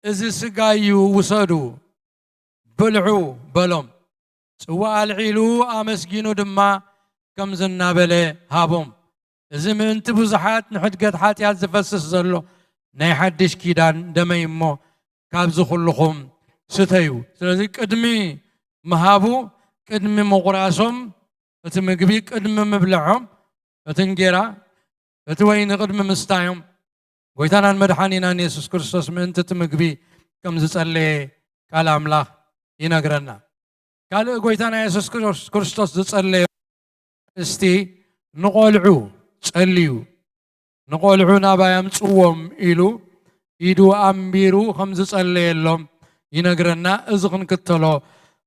"እዚ ስጋይ እዩ፣ ውሰዱ፣ ብልዑ" በሎም። ጽዋእ ኣልዒሉ ኣመስጊኑ ድማ ከምዚ እናበለ ሃቦም፣ "እዚ ምእንቲ ብዙሓት ንሕድገት ሓጢኣት ዝፈስስ ዘሎ ናይ ሓድሽ ኪዳን ደመይ እሞ ካብዚ ኩልኹም ስተዩ።" ስለዚ ቅድሚ ምሃቡ፣ ቅድሚ ምቑራሶም፣ እቲ ምግቢ ቅድሚ ምብልዖም፣ እቲ እንጌራ፣ እቲ ወይኒ ቅድሚ ምስታዮም፣ ጎይታናን መድሓኒናን የሱስ ክርስቶስ ምእንቲ እቲ ምግቢ ከም ዝጸለየ ቃል ኣምላኽ ይነግረና። ካልእ ጎይታና የሱስ ክርስቶስ ዝጸለዮ እስቲ ንቖልዑ ጸልዩ፣ "ንቖልዑ ናባይ ኣምጽዎም" ኢሉ ኢዱ ኣንቢሩ ከም ዝጸለየሎም ይነግረና። እዚ ክንክተሎ፣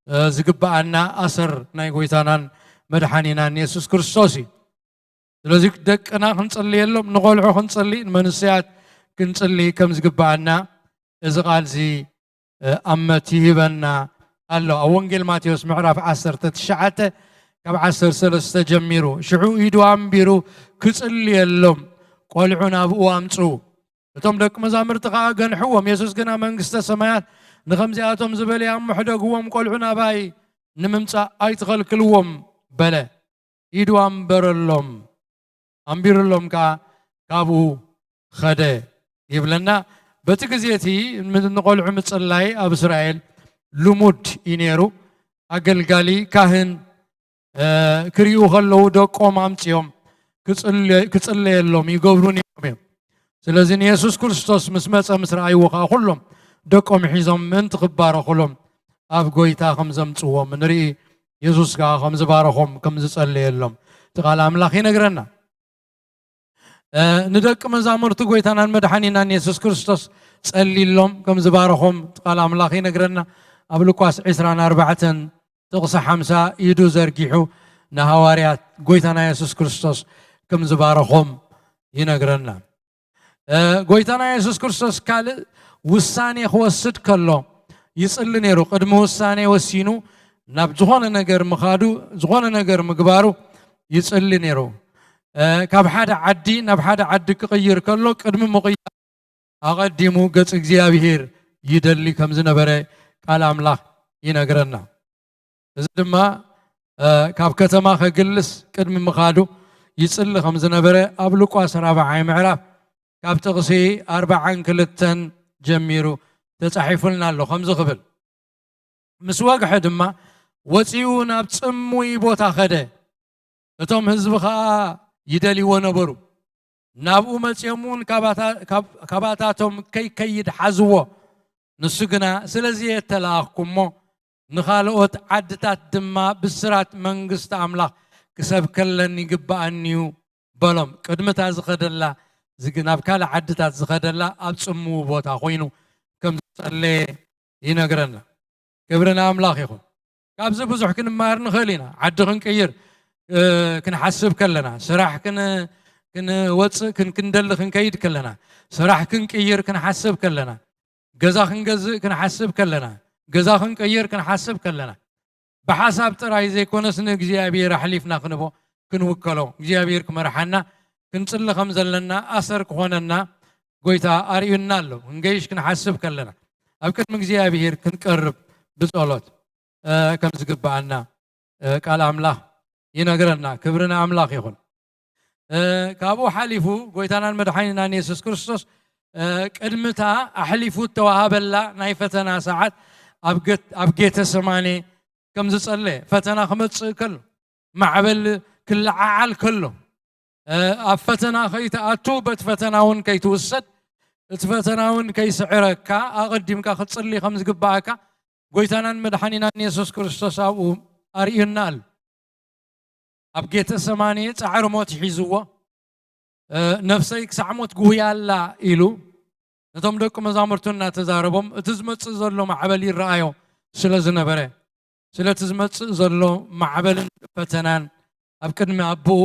እ፣ ዝግብኣና ኣሰር ናይ ጎይታናን መድሓኒናን የሱስ ክርስቶስ እዩ። ስለዚ ደቅና ክንጽልየሎም፣ ንቖልዑ ክንጽሊ፣ ንመንእሰያት ክንጽሊ ከም ዝግብኣና እዚ ቃል እዚ፣ እ፣ ኣመት ይህበና ኣሎ። ኣብ ወንጌል ማቴዎስ ምዕራፍ ዓሰርተ ትሽዓተ ካብ ዓሰርተ ሰለስተ ጀሚሩ፣ ሽዑ ኢዱ ኣንቢሩ ክጽልየሎም፣ "ቆልዑ ናብኡ ኣምጽኡ።" እቶም ደቂ መዛሙርቲ ከኣ ገንሕዎም። የሱስ ግና፣ "መንግስተ ሰማያት ንኸምዚኣቶም ዝበለ እያ እሞ፣ ሕደግዎም፣ ቆልዑ ናባይ ንምምጻእ ኣይትኸልክልዎም" በለ። ኢዱ ኣንበረሎም፣ ኣንቢሩሎም ከኣ ካብኡ ኸደ ይብለና። በቲ ግዜ እቲ ም-፣ ንቖልዑ ምጽላይ ኣብ እስራኤል ልሙድ እዩ ነይሩ። ኣገልጋሊ ካህን፣ እ፣ ክርእዩ ከለዉ ደቆም ኣምጽኦም ክጽለ-፣ ክጽለየሎም ይገብሩ ነይሮም እዮም። ስለዚ ንየሱስ ክርስቶስ ምስ መጸ ምስ ረኣይዎ ከኣ ኩሎም ደቆም ሒዞም ምእንቲ ክባረኹሎም ኣብ ጎይታ ከም ዘምጽዎም ንርኢ። የሱስ ከኣ ከም ዝባረኾም ከም ዝጸለየሎም እቲ ቃል ኣምላኽ ይነግረና። እ፣ ንደቂ መዛሙርቲ ጎይታናን መድሓኒናን የሱስ ክርስቶስ ጸሊሎም ከም ዝባረኾም እቲ ቃል ኣምላኽ ይነግረና። ኣብ ሉቃስ ዕስራን ኣርባዕተን ጥቕሲ ሓምሳ ኢዱ ዘርጊሑ ንሃዋርያት ጎይታና የሱስ ክርስቶስ ከም ዝባረኾም ይነግረና። እ፣ ጎይታና የሱስ ክርስቶስ ካልእ ውሳኔ ክወስድ ከሎ ይጽሊ ነይሩ። ቅድሚ ውሳኔ ወሲኑ ናብ ዝኾነ ነገር ምኻዱ፣ ዝኾነ ነገር ምግባሩ ይጽሊ ነይሩ። እ፣ ካብ ሓደ ዓዲ ናብ ሓደ ዓዲ ክቕይር ከሎ ቅድሚ ምቕያር ኣቐዲሙ ገጽ እግዚኣብሔር ይደሊ ከም ዝነበረ ቃል ኣምላኽ ይነግረና። እዚ ድማ፣ እ፣ ካብ ከተማ ከግልስ ቅድሚ ምኻዱ ይጽሊ ከም ዝነበረ ኣብ ሉቃስ ራብዓይ ምዕራፍ ካብ ጥቕሲ ኣርባዓን ክልተን ጀሚሩ ተጻሒፉልና ኣሎ። ከምዚ ክብል፣ ምስ ወግሐ ድማ ወጺኡ ናብ ጽምዊ ቦታ ኸደ። እቶም ህዝቢ ኸኣ ይደልይዎ ነበሩ። ናብኡ መጺኦም እውን ካባታ-፣ ካብ-፣ ካባታቶም ከይከይድ ሓዝዎ። ንሱ ግና፣ "ስለዚ እየ እተላእኽኩ እሞ፣ ንኻልኦት ዓድታት ድማ ብስራት መንግስቲ ኣምላኽ ክሰብከለን ይግብኣኒ እዩ" በሎም። ቅድሚ እታ ዝኸደላ፣ ዝግ-፣ ናብ ካልእ ዓድታት ዝኸደላ ኣብ ጽምው ቦታ ኮይኑ ከም ዝጸለየ ይነግረና። ክብሪ ንኣምላኽ ይኹን። ካብዚ ብዙሕ ክንመሃር ንኽእል ኢና። ዓዲ ክንቅይር፣ እ፣ ክንሓስብ ከለና፣ ስራሕ ክን-፣ ክንወጽእ፣ ክን-፣ ክንደሊ ክንከይድ ከለና፣ ስራሕ ክንቅይር ክንሓስብ ከለና፣ ገዛ ክንገዝእ ክንሓስብ ከለና፣ ገዛ ክንቅይር ክንሓስብ ከለና፣ ብሓሳብ ጥራይ ዘይኮነስ ንእግዚኣብሔር ኣሕሊፍና ክንቦ፣ ክንውከሎ፣ እግዚኣብሔር ክመርሓና፣ ክንጽሊ ከም ዘለና፣ ኣሰር ክኾነና ጎይታ ኣርእዩና ኣሎ። ክንገይሽ ክንሓስብ ከለና፣ ኣብ ቅድሚ እግዚኣብሔር ክንቀርብ ብጸሎት፣ እ፣ ከም ዝግብኣና፣ እ፣ ቃል ኣምላኽ ይነግረና። ክብሪ ንኣምላኽ ይኹን። እ፣ ካብኡ ሓሊፉ ጎይታናን መድሓኒናን የሱስ ክርስቶስ፣ እ፣ ቅድምታ ኣሕሊፉ እተዋሃበላ ናይ ፈተና ሰዓት ኣብ ገት-፣ ኣብ ጌተሰማኔ ከም ዝጸለየ፣ ፈተና ክመጽእ ከሎ፣ ማዕበል ክለዓዓል ከሎ፣ እ፣ ኣብ ፈተና ከይትኣቱ፣ በቲ ፈተና እውን ከይትውሰድ፣ እቲ ፈተና እውን ከይስዕረካ፣ ኣቐዲምካ ክትጽሊ ከም ዝግብኣካ፣ ጎይታናን መድሓኒናን የሱስ ክርስቶስ ኣብኡ ኣርእዩና ኣሎ። ኣብ ጌተሰማኒ ጻዕሪ ሞት ሒዝዎ፣ እ፣ "ነፍሰይ ክሳዕ ሞት ጉህያ ኣላ" ኢሉ ነቶም ደቂ መዛሙርቱ እናተዛረቦም፣ እቲ ዝመጽእ ዘሎ ማዕበል ይረኣዮ ስለ ዝነበረ፣ ስለቲ ዝመጽእ ዘሎ ማዕበልን ፈተናን ኣብ ቅድሚ ኣቦኡ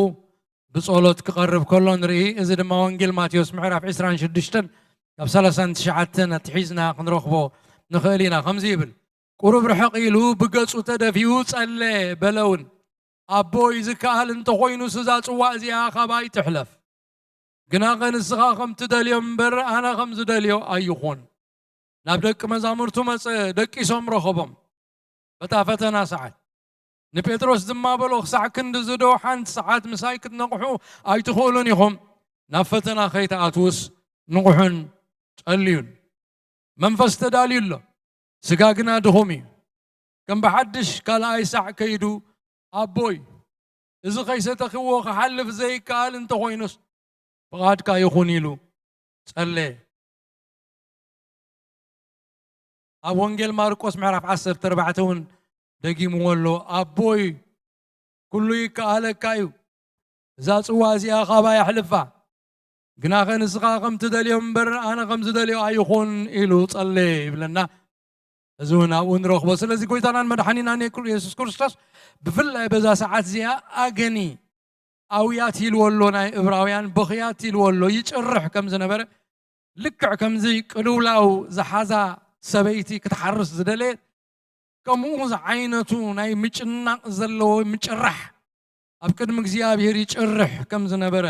ብጸሎት ክቐርብ ከሎ ንርኢ። እዚ ድማ ወንጌል ማቴዎስ ምዕራፍ ዕስራን ሽዱሽተን ካብ ሰላሳን ትሽዓተን ኣትሒዝና ክንረኽቦ ንኽእል ኢና። ከምዚ ይብል፣ ቁሩብ ርሕቕ ኢሉ ብገጹ ተደፊኡ ጸለየ፣ በለ እውን፣ "ኣቦይ፣ ዝከኣል እንተኾይኑስ እዛ ጽዋእ እዚኣ ኻባይ ትሕለፍ፣ ግናኸ ንስኻ ከም ትደልዮ እምበር ኣነ ከም ዝደልዮ ኣይኹን።" ናብ ደቂ መዛሙርቱ መጸ፣ ደቂሶም ረኸቦም። በታ ፈተና ሰዓት ንጴጥሮስ ድማ በሎ፣ "ክሳዕ ክንድዚ ዶ ሓንቲ ሰዓት ምሳይ ክትነቕሑ ኣይትኽእሉን ኢኹም? ናብ ፈተና ከይትኣትዉስ ንቕሑን ጸልዩን። መንፈስ ተዳልዩ ኣሎ፣ ስጋ ግና ድኹም እዩ። ከም ብሓድሽ ካልኣይ ሳዕ ከይዱ፣ ኣቦይ፣ እዚ ከይሰተኽዎ ክሓልፍ ዘይከኣል እንተኾይኑስ፣ ፍቓድካ ይኹን" ኢሉ ጸለየ። ኣብ ወንጌል ማርቆስ ምዕራፍ ዓሰርተ ኣርባዕተ እውን ደጊምዎ ኣሎ፣ "ኣቦይ፣ ኩሉ ይከኣለካ እዩ፣ እዛ ጽዋ እዚኣ ኻባይ ኣሕልፋ፣ ግናኸ ንስኻ ከም ትደልዮ እምበር ኣነ ከም ዝደልዮ ኣይኹን" ኢሉ ጸለየ ይብለና። እዚ እውን ኣብኡ ንረኽቦ። ስለዚ ጎይታናን መድሓኒናን የክር-፣ የሱስ ክርስቶስ ብፍላይ በዛ ሰዓት እዚኣ ኣገኒ ኣውያት ኢልዎ ኣሎ፣ ናይ እብራውያን በኽያት ኢልዎ ኣሎ፣ ይጭርሕ ከም ዝነበረ፣ ልክዕ ከምዚ ቅልውላው ዝሓዛ ሰበይቲ ክትሓርስ ዝደለየት፣ ከምኡ ዝዓይነቱ ናይ ምጭናቕ ዘለዎ ምጭራሕ ኣብ ቅድሚ እግዚኣብሔር ይጭርሕ ከም ዝነበረ፣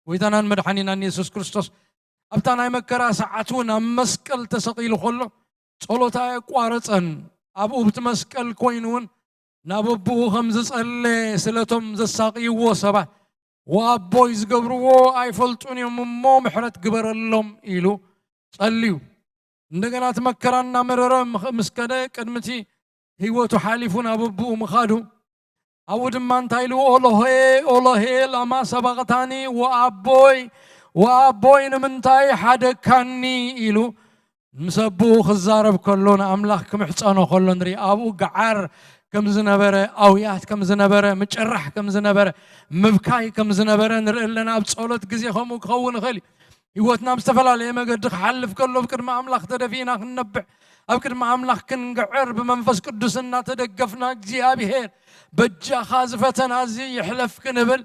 ጎይታናን መድሓኒናን የሱስ ክርስቶስ ኣብታ ናይ መከራ ሰዓት እውን ኣብ መስቀል ተሰቒሉ ከሎ ጸሎት ኣየቋረጸን። ኣብኡ ብቲ መስቀል ኮይኑ እውን ናብ ኣቦኡ ከም ዝጸለየ ስለቶም ዘሳቕይዎ ሰባት፣ "ወኣቦይ፣ ዝገብርዎ ኣይፈልጡን እዮም እሞ ምሕረት ግበረሎም" ኢሉ ጸልዩ። እንደገና እቲ መከራ እናመረረ ምኽ-፣ ምስ ከደ፣ ቅድሚ እቲ ህይወቱ ሓሊፉ ናብ ኣቦኡ ምኻዱ፣ ኣብኡ ድማ እንታይ ኢሉ? "ኦሎሄ፣ ኦሎሄ፣ ላማ ሰባቕታኒ?" "ወኣቦይ፣ ወኣቦይ፣ ንምንታይ ሓደግካኒ?" ኢሉ ምስ ኣቦኡ ክዛረብ ከሎ፣ ንኣምላኽ ክምሕጸኖ ከሎ ንርኢ። ኣብኡ ገዓር ከም ዝነበረ፣ ኣውያት ከም ዝነበረ፣ ምጭራሕ ከም ዝነበረ፣ ምብካይ ከም ዝነበረ ንርኢ ኣለና። ኣብ ጸሎት ግዜ ከምኡ ክኸውን ይኽእል እዩ። ህይወትና ኣብ ዝተፈላለየ መገዲ ክሓልፍ ከሎ፣ ኣብ ቅድሚ ኣምላኽ ተደፊእና ክንነብዕ፣ ኣብ ቅድሚ ኣምላኽ ክንግዕር፣ ብመንፈስ ቅዱስ እናተደገፍና፣ "እግዚኣብሔር፣ በጃኻ እዚ ፈተና እዚ ይሕለፍ" ክንብል፣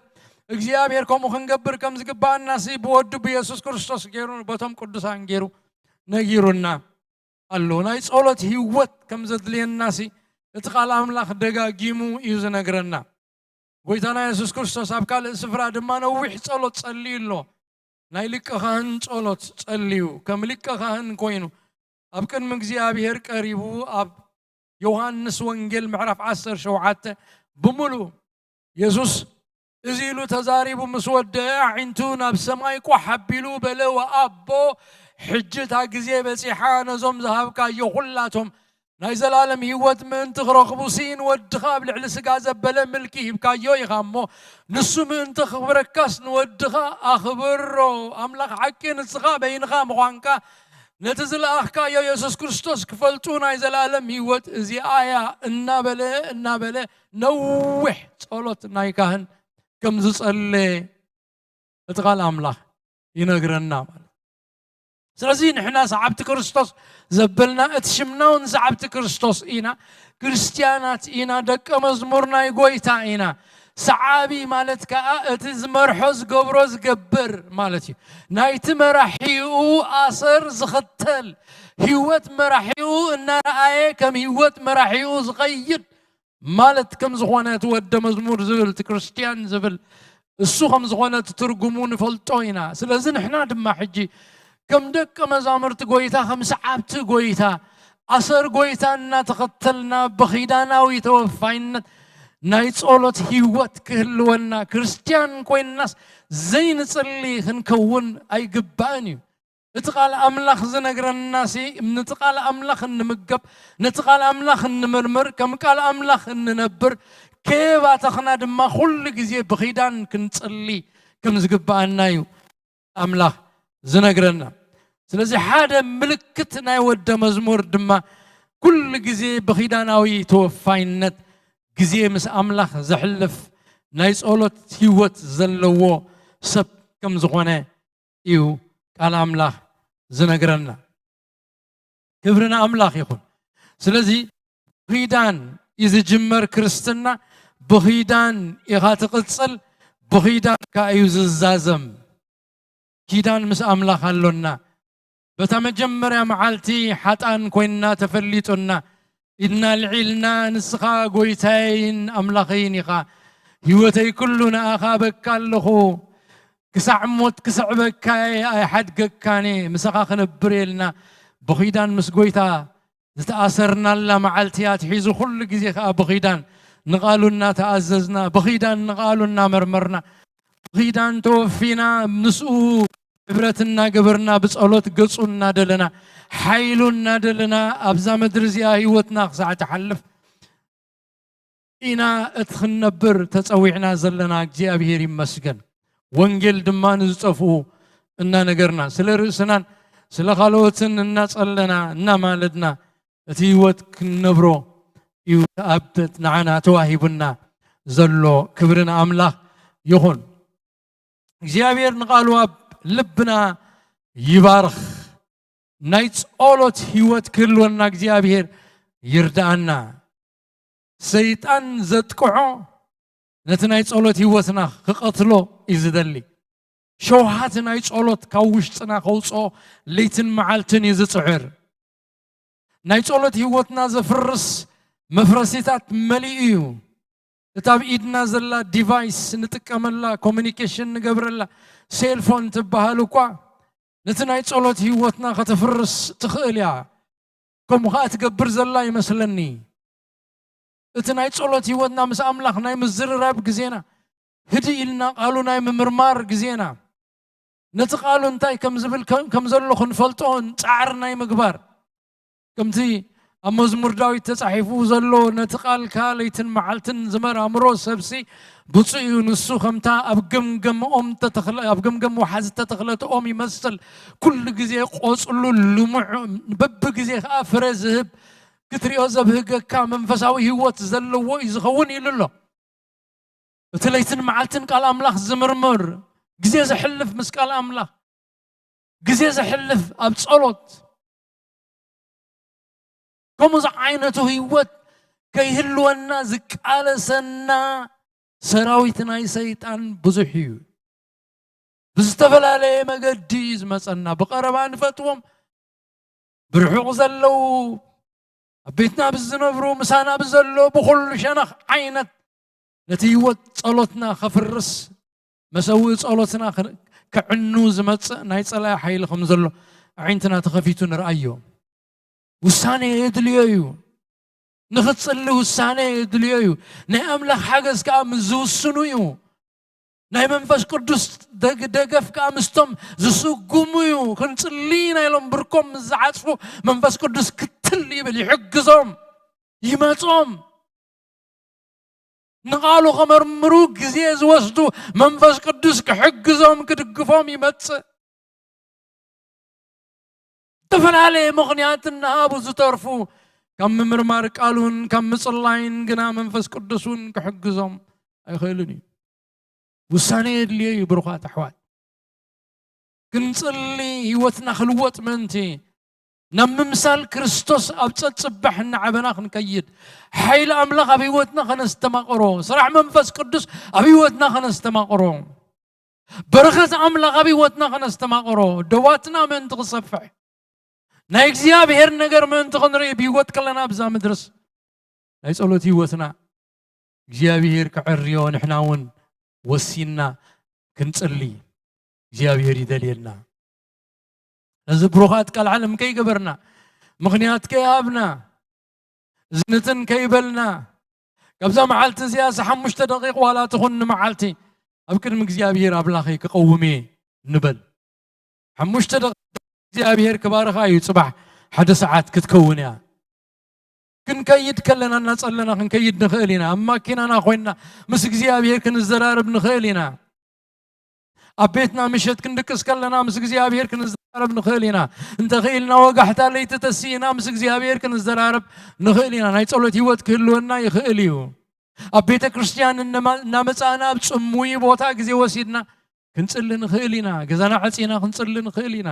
እግዚኣብሔር ከምኡ ክንገብር ከም ዝግባኣናሲ ብወዱ ብየሱስ ክርስቶስ ገይሩ፣ በቶም ቅዱሳን ገይሩ ነጊሩና ኣሎ። ናይ ጸሎት ህይወት ከም ዘድልየናሲ እቲ ቃል ኣምላኽ ደጋጊሙ እዩ ዝነግረና። ጎይታና የሱስ ክርስቶስ ኣብ ካልእ ስፍራ ድማ ነዊሕ ጸሎት ጸልዩ ኣሎ። ናይ ሊቀ ካህን ጸሎት ጸልዩ፣ ከም ሊቀ ካህን ኮይኑ ኣብ ቅድሚ እግዚኣብሔር ቀሪቡ፣ ኣብ ዮሃንስ ወንጌል ምዕራፍ ዓሰርተ ሸውዓተ ብምሉእ የሱስ እዚ ኢሉ ተዛሪቡ ምስ ወደአ፣ ኣዒንቱ ናብ ሰማይ ቋሕ ኣቢሉ በለ፣ "ወኣቦ፣ ሕጂ እታ ግዜ በጺሓ፣ ነዞም ዝሃብካዮ ኹላቶም ናይ ዘላለም ህይወት ምእንቲ ክረኽቡሲ ንወድኻ ኣብ ልዕሊ ስጋ ዘበለ ምልኪ ሂብካዮ ኢኻ እሞ፣ ንሱ ምእንቲ ክኽብረካስ ንወድኻ ኣኽብሮ። ኣምላኽ ሓቂ ንስኻ በይንኻ ምዃንካ፣ ነቲ ዝለኣኽካዮ የሱስ ክርስቶስ ክፈልጡ ናይ ዘላለም ህይወት እዚኣ እያ እናበለ፣ እናበለ ነዊሕ ጸሎት ናይ ካህን ከም ዝጸለየ እቲ ቃል ኣምላኽ ይነግረና ማለት። ስለዚ ንሕና ሰዓብቲ ክርስቶስ ዘበልና፣ እቲ ሽምና እውን ሰዓብቲ ክርስቶስ ኢና፣ ክርስትያናት ኢና፣ ደቀ መዝሙር ናይ ጎይታ ኢና። ሰዓቢ ማለት ከኣ እቲ ዝመርሖ፣ ዝገብሮ፣ ዝገብር ማለት እዩ። ናይቲ መራሒኡ ኣሰር ዝኽተል፣ ህይወት መራሒኡ እናረኣየ ከም ህይወት መራሒኡ ዝኸይድ ማለት ከም ዝኾነ እቲ ወደ መዝሙር ዝብል፣ እቲ ክርስትያን ዝብል እሱ ከም ዝኾነ እቲ ትርጉሙ ንፈልጦ ኢና። ስለዚ ንሕና ድማ ሕጂ ከም ደቀ መዛሙርቲ ጎይታ፣ ከም ሰዓብቲ ጎይታ፣ ኣሰር ጎይታ እናተኸተልና ብኺዳናዊ ተወፋይነት ናይ ጸሎት ህይወት ክህልወና፣ ክርስትያን ኮይንናስ ዘይንጽሊ ክንከውን ኣይግባእን እዩ። እቲ ቃል ኣምላኽ ዝነግረናሲ፣ ነቲ ቃል ኣምላኽ እንምገብ፣ ነቲ ቃል ኣምላኽ እንምርምር፣ ከም ቃል ኣምላኽ እንነብር፣ ከየባተኽና ድማ ኩሉ ግዜ ብኺዳን ክንጽሊ ከም ዝግብኣና እዩ ኣምላኽ ዝነግረና። ስለዚ ሓደ ምልክት ናይ ወደ መዝሙር ድማ ኩሉ ግዜ ብኺዳናዊ ተወፋይነት ግዜ ምስ ኣምላኽ ዘሕልፍ ናይ ጸሎት ህይወት ዘለዎ ሰብ ከም ዝኾነ እዩ ቃል ኣምላኽ ዝነግረና። ክብሪ ንኣምላኽ ይኹን። ስለዚ ብኺዳን እዩ ዝጅመር ክርስትና፣ ብኺዳን ኢኻ ትቕጽል፣ ብኺዳን ከኣ እዩ ዝዛዘም። ኪዳን ምስ ኣምላኽ ኣሎና። በታ መጀመርያ መዓልቲ ሓጣን ኮይንና ተፈሊጡና፣ ኢድና ልዒልና፣ ንስኻ ጎይታይን ኣምላኸይን ኢኻ፣ ህይወተይ ኩሉ ንኣኻ በካ ኣለኹ፣ ክሳዕ ሞት ክስዕበካ እየ፣ ኣይሓድገካን እየ፣ ምሳኻ ክነብር እየ ኢልና ብኺዳን ምስ ጎይታ ዝተኣሰርናላ መዓልቲ እያ ኣትሒዙ፣ ኩሉ ግዜ ከኣ ብኺዳን ንቓሉ እናተኣዘዝና፣ ብኺዳን ንቓሉ እናመርመርና፣ ብኺዳን ተወፊና፣ ምስኡ ሕብረት እናገበርና፣ ብጸሎት ገጹ እናደለና፣ ሓይሉ እናደለና፣ ኣብዛ ምድሪ እዚኣ ህይወትና ክሳዕ ትሓልፍ ኢና እቲ ክንነብር ተጸዊዕና ዘለና። እግዚኣብሔር ይመስገን። ወንጌል ድማ ንዝጠፍኡ እናነገርና፣ ስለ ርእስናን ስለ ካልኦትን እናጸለና፣ እናማለድና፣ እቲ ህይወት ክንነብሮ እዩ ተኣብተት ንዓና ተዋሂቡና ዘሎ። ክብሪ ንኣምላኽ ይኹን። እግዚኣብሔር ንቓሉ ኣብ ልብና ይባርኽ። ናይ ጸሎት ህይወት ክህልወና እግዚኣብሔር ይርድኣና። ሰይጣን ዘጥቅዖ ነቲ ናይ ጸሎት ህይወትና ክቐትሎ እዩ ዝደሊ። ሸውሃት ናይ ጸሎት ካብ ውሽጥና ከውጽኦ ለይትን መዓልትን እዩ ዝጽዕር። ናይ ጸሎት ህይወትና ዘፍርስ መፍረሲታት መሊኡ እዩ። እታ ኣብ ኢድና ዘላ ዲቫይስ ንጥቀመላ፣ ኮሚኒኬሽን ንገብረላ ሴልፎን ትበሃል እኳ ነቲ ናይ ጸሎት ህይወትና ከተፍርስ ትኽእል እያ። ከምኡ ኸኣ ትገብር ዘላ ይመስለኒ። እቲ ናይ ጸሎት ህይወትና ምስ ኣምላኽ ናይ ምዝርራብ ግዜና፣ ህድእ ኢልና ቃሉ ናይ ምምርማር ግዜና፣ ነቲ ቃሉ እንታይ ከም ዝብል ከም ከም ዘሎ ክንፈልጦ ጻዕሪ ናይ ምግባር፣ ከምቲ ኣብ መዝሙር ዳዊት ተጻሒፉ ዘሎ፣ ነቲ ቃልካ ለይትን መዓልትን ዝመራምሮ ሰብሲ ብፁዕ እዩ። ንሱ ከምታ ኣብ ገምገም ኦም ተተኽለ-፣ ኣብ ገምገም ወሓዚ ዝተተኽለት ኦም ይመስል። ኩሉ ግዜ ቆጽሉ ልሙዕ፣ በብግዜ ከኣ ፍረ ዝህብ፣ ክትሪኦ ዘብህገካ መንፈሳዊ ህይወት ዘለዎ እዩ ዝኸውን ኢሉ ኣሎ። እቲ ለይትን መዓልትን ቃል ኣምላኽ ዝምርምር፣ ግዜ ዘሕልፍ ምስ ቃል ኣምላኽ፣ ግዜ ዘሕልፍ ኣብ ጸሎት፣ ከምኡ ዝዓይነቱ ህይወት ከይህልወና ዝቃለሰና ሰራዊት ናይ ሰይጣን ብዙሕ እዩ። ብዝተፈላለየ መገዲ እዩ ዝመጸና። ብቐረባ ንፈትዎም፣ ብርሑቕ ዘለዉ፣ ኣብ ቤትና ብዝነብሩ፣ ምሳና ብዘሎ፣ ብኹሉ ሸነኽ ዓይነት ነቲ ህይወት ጸሎትና ከፍርስ፣ መሰውኢ ጸሎትና ከ-፣ ከዕኑ ዝመጽእ ናይ ጸላኢ ሓይሊ ከም ዘሎ ኣዒንትና ተኸፊቱ ንርኣዮ። ውሳኔ የድልዮ እዩ። ንኽትጽሊ ውሳኔ የድልዮ እዩ። ናይ ኣምላኽ ሓገዝ ከኣ ምስ ዝውስኑ እዩ። ናይ መንፈስ ቅዱስ ደግ-፣ ደገፍ ከኣ ምስቶም ዝስጉሙ እዩ። ክንጽሊ ኢና ኢሎም ብርኮም ምስ ዝዓጽፉ፣ መንፈስ ቅዱስ ክተ ትል ይብል፣ ይሕግዞም፣ ይመጾም። ንቓሉ ከመርምሩ ግዜ ዝወስዱ መንፈስ ቅዱስ ክሕግዞም፣ ክድግፎም ይመጽእ። ዝተፈላለየ ምኽንያት እናሃቡ ዝተርፉ፣ ካብ ምምርማር ቃሉን ካብ ምጽላይን ግና መንፈስ ቅዱስ እውን ክሕግዞም ኣይኽእልን እዩ። ውሳኔ የድልዮ እዩ ብሩኻት ኣሕዋት። ክንጽሊ፣ ህይወትና ክልወጥ ምእንቲ፣ ናብ ምምሳል ክርስቶስ ኣብ ጸጽባሕ እናዓበና ክንከይድ፣ ሓይሊ ኣምላኽ ኣብ ህይወትና ከነስተማቕሮ፣ ስራሕ መንፈስ ቅዱስ ኣብ ህይወትና ከነስተማቕሮ፣ በረኸት ኣምላኽ ኣብ ህይወትና ከነስተማቕሮ፣ ደዋትና ምእንቲ ክሰፍሕ፣ ናይ እግዚኣብሔር ነገር ምእንቲ ክንርኢ ብህይወት ከለና ብዛ ምድርስ ናይ ጸሎት ህይወትና እግዚኣብሔር ክዕርዮ ንሕና እውን ወሲንና ክንጽሊ እግዚኣብሔር ይደልየና። ነዚ ብሩኻት ቃል ዓለም ከይገበርና፣ ምኽንያት ከይሃብና፣ ዝንትን ከይበልና፣ ካብዛ መዓልቲ እዚኣ ሓሙሽተ ደቂቕ ዋላ ትኹን ንመዓልቲ ኣብ ቅድሚ እግዚኣብሔር ኣምላኸይ ክቐውም እየ ንበል። ሓሙሽተ ደቂቕ እግዚኣብሔር ክባርኻ እዩ። ጽባሕ ሓደ ሰዓት ክትከውን እያ። ክንከይድ ከለና እናጸለና ክንከይድ ንኽእል ኢና። ኣብ ማኪናና ኮይንና ምስ እግዚኣብሔር ክንዘራረብ ንኽእል ኢና። ኣብ ቤትና ምሸት ክንድቅስ ከለና ምስ እግዚኣብሔር ክንዘራረብ ንኽእል ኢና። እንተኽኢልና ወጋሕታ ለይቲ ተሲእና ምስ እግዚኣብሔር ክንዘራረብ ንኽእል ኢና። ናይ ጸሎት ህይወት ክህልወና ይኽእል እዩ። ኣብ ቤተ ክርስቲያን እነማ-፣ እናመጻእና ኣብ ጽምዊ ቦታ ግዜ ወሲድና ክንጽሊ ንኽእል ኢና። ገዛና ዓጺና ክንጽሊ ንኽእል ኢና።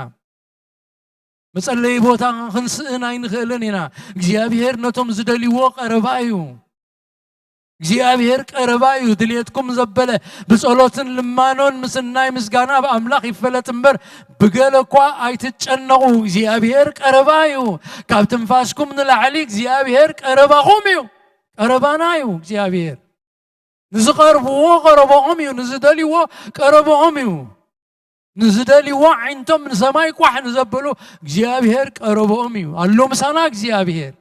መጸለዪ ቦታ ክንስእን ኣይንኽእልን ኢና። እግዚኣብሔር ነቶም ዝደልይዎ ቀረባ እዩ። እግዚኣብሔር ቀረባ እዩ። ድልየትኩም ዘበለ ብጸሎትን ልማኖን ምስናይ ምስጋና ኣብ ኣምላኽ ይፈለጥ እምበር፣ ብገለ እኳ ኣይትጨነቑ። እግዚኣብሔር ቀረባ እዩ። ካብ ትንፋስኩም ንላዕሊ እግዚኣብሔር ቀረባኹም እዩ። ቀረባና እዩ እግዚኣብሔር። ንዝቐርብዎ ቀረባኦም እዩ፣ ንዝደልይዎ ቀረባኦም እዩ። ንዝደልይዎ ዓይንቶም ንሰማይ ቋሕ ንዘበሉ እግዚኣብሔር ቀረባኦም እዩ። ኣሎ ምሳና እግዚኣብሔር።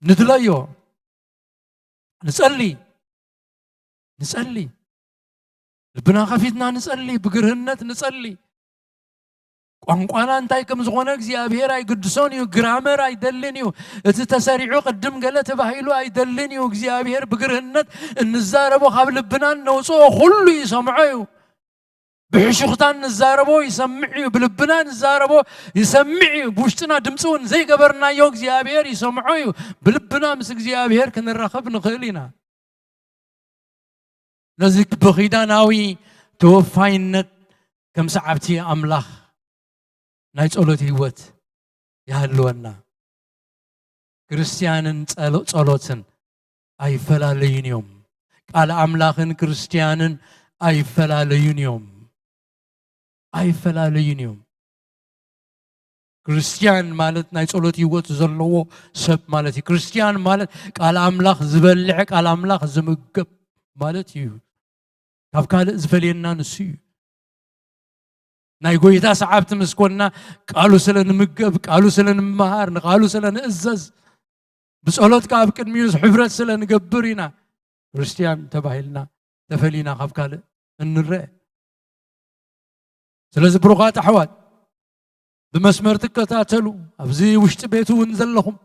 ንድለዮ። ንጸሊ። ንጸሊ። ልብና ከፊትና ንጸሊ፣ ብግርህነት ንጸሊ። ቋንቋና እንታይ ከም ዝኾነ እግዚኣብሔር ኣይግድሶን እዩ። ግራመር ኣይደልን እዩ። እቲ ተሰሪዑ ቅድም ገለ ተባሂሉ ኣይደልን እዩ። እግዚኣብሔር ብግርህነት እንዛረቦ ካብ ልብና እነውፅኦ ኩሉ ይሰምዖ እዩ። ብሕሹኽታ እንዛረቦ ይሰምዕ እዩ። ብልብና እንዛረቦ ይሰምዕ እዩ። ብውሽጥና ድምፂ እውን ዘይገበርናዮ እግዚኣብሔር ይሰምዖ እዩ። ብልብና ምስ እግዚኣብሔር ክንራኸብ ንኽእል ኢና። ነዚ ብኺዳናዊ ተወፋይነት ከም ሰዓብቲ ኣምላኽ ናይ ጸሎት ህይወት ይሃልወና። ክርስትያንን ጸሎ-፣ ጸሎትን ኣይፈላለዩን እዮም። ቃል ኣምላኽን ክርስትያንን ኣይፈላለዩን እዮም። ኣይፈላለዩን እዮም። ክርስትያን ማለት ናይ ጸሎት ህይወት ዘለዎ ሰብ ማለት እዩ። ክርስትያን ማለት ቃል ኣምላኽ ዝበልዕ፣ ቃል ኣምላኽ ዝምገብ ማለት እዩ። ካብ ካልእ ዝፈልየና ንሱ እዩ። ናይ ጎይታ ሰዓብቲ ምስ ኮንና ቃሉ ስለ ንምገብ፣ ቃሉ ስለ ንምሃር፣ ንቃሉ ስለ ንእዘዝ፣ ብጸሎት ከኣ ኣብ ቅድሚኡ ሕብረት ስለ ንገብር ኢና ክርስትያን ተባሂልና ተፈሊና ካብ ካልእ እንረአ። ስለዚ ብሩኻት ኣሕዋት ብመስመር ትከታተሉ፣ ኣብዚ ውሽጢ ቤት እውን ዘለኹም፣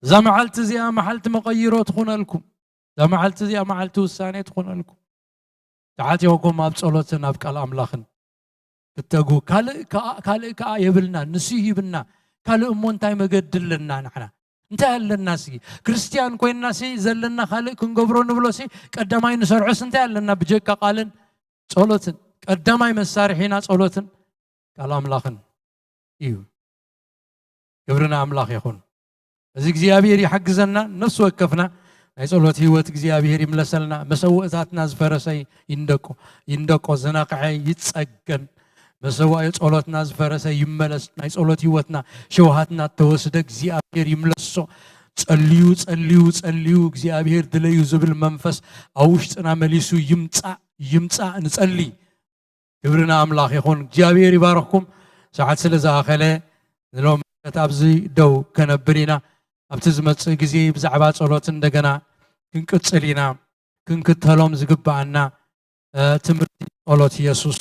እዛ መዓልቲ እዚኣ መዓልቲ መቐይሮ ትኹነልኩም፣ እዛ መዓልቲ እዚኣ መዓልቲ ውሳኔ ትኹነልኩም። ተዓጢቕኩም ኣብ ጸሎትን ኣብ ቃል ኣምላኽን ክትተጉ። ካልእ ከኣ፣ ካልእ ከኣ የብልና፣ ንሱ ሂብና። ካልእ እሞ እንታይ መገዲ ኣለና ንሕና? እንታይ ኣለና ሲ? ክርስትያን ኮይንና ሲ ዘለና ካልእ ክንገብሮ ንብሎ ሲ ቀዳማይ ንሰርዖስ እንታይ ኣለና? ብጀካ ቃልን ጸሎትን። ቀዳማይ መሳርሒና ጸሎትን ቃል ኣምላኽን እዩ። ክብሪ ንኣምላኽ ይኹን። እዚ እግዚኣብሔር ይሓግዘና። ነፍሲ ወከፍና ናይ ጸሎት ህይወት እግዚኣብሔር ይምለሰልና። መሰውእታትና ዝፈረሰ ይንደቆ፣ ይንደቆ፣ ዝነቕዐ ይጸገን። መሰዋኢ ጸሎትና ዝፈረሰ ይመለስ። ናይ ጸሎት ህይወትና፣ ሸውሃትና ተወስደ እግዚኣብሔር ይምለሶ። ጸልዩ፣ ጸልዩ፣ ጸልዩ፣ እግዚኣብሔር ድለዩ ዝብል መንፈስ ኣብ ውሽጥና መሊሱ ይምጻእ፣ ይምጻእ። ንጸሊ። ክብሪ ንኣምላኽ ይኹን። እግዚኣብሔር ይባርኽኩም። ሰዓት ስለ ዝኣኸለ ንሎሚ ምሸት ኣብዚ ደው ከነብር ኢና። ኣብቲ ዝመጽእ ግዜ ብዛዕባ ጸሎት እንደገና ክንቅጽል ኢና። ክንክተሎም ዝግብኣና፣ እ፣ ትምህርቲ ጸሎት የሱስ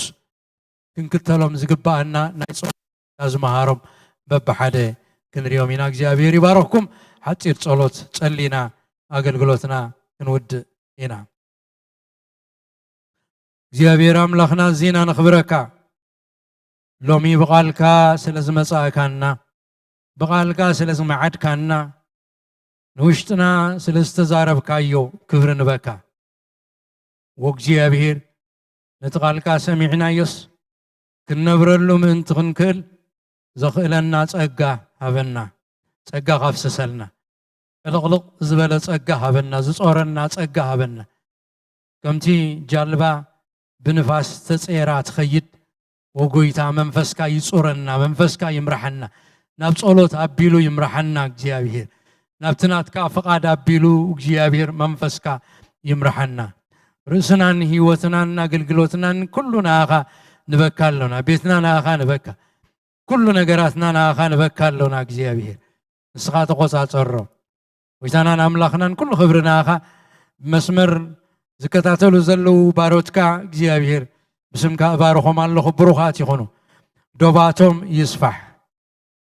ክንክተሎም ዝግብኣና ናይ ጸሎት ዝመሃሮም በብሓደ ክንሪኦም ኢና። እግዚኣብሔር ይባረኽኩም። ሓፂር ጸሎት ጸሊና ኣገልግሎትና ክንውድእ ኢና። እግዚኣብሔር ኣምላኽና ኣዚና ነኽብረካ። ሎሚ ብቓልካ ስለ ዝመጻእካና፣ ብቓልካ ስለ ዝመዓድካና፣ ንውሽጥና ስለ ዝተዛረብካዮ ክብሪ ንበካ። ወእግዚኣብሔር ነቲ ቓልካ ሰሚዕናዮስ ክንነብረሉ ምእንቲ ክንክእል ዘኽእለና ጸጋ ሃበና። ጸጋ ካፍስሰልና። ዕልቕልቕ ዝበለ ጸጋ ሃበና፣ ዝጾረና ጸጋ ሃበና። ከምቲ ጃልባ ብንፋስ ተጸየራ ትኸይድ፣ ወጎይታ መንፈስካ ይጹረና፣ መንፈስካ ይምርሓና። ናብ ጸሎት ኣቢሉ ይምርሓና እግዚኣብሔር። ናብቲ ናትካ ፍቓድ ኣቢሉ እግዚኣብሔር መንፈስካ ይምርሓና። ርእስናን ህይወትናን ኣገልግሎትናን ኩሉ ንኣኻ ንበካ ኣሎና። ቤትና ንኣኻ ንበካ። ኩሉ ነገራትና ንኣኻ ንበካ ኣሎና እግዚኣብሔር። ንስኻ ተቖጻጸሮ። ጎይታናን ኣምላኽናን ኩሉ ክብሪ ንኣኻ። ብመስመር ዝከታተሉ ዘለዉ ባሮትካ እግዚኣብሔር ብስምካ እባርኾም ኣለኹ። ብሩኻት ይኹኑ። ዶባቶም ይስፋሕ።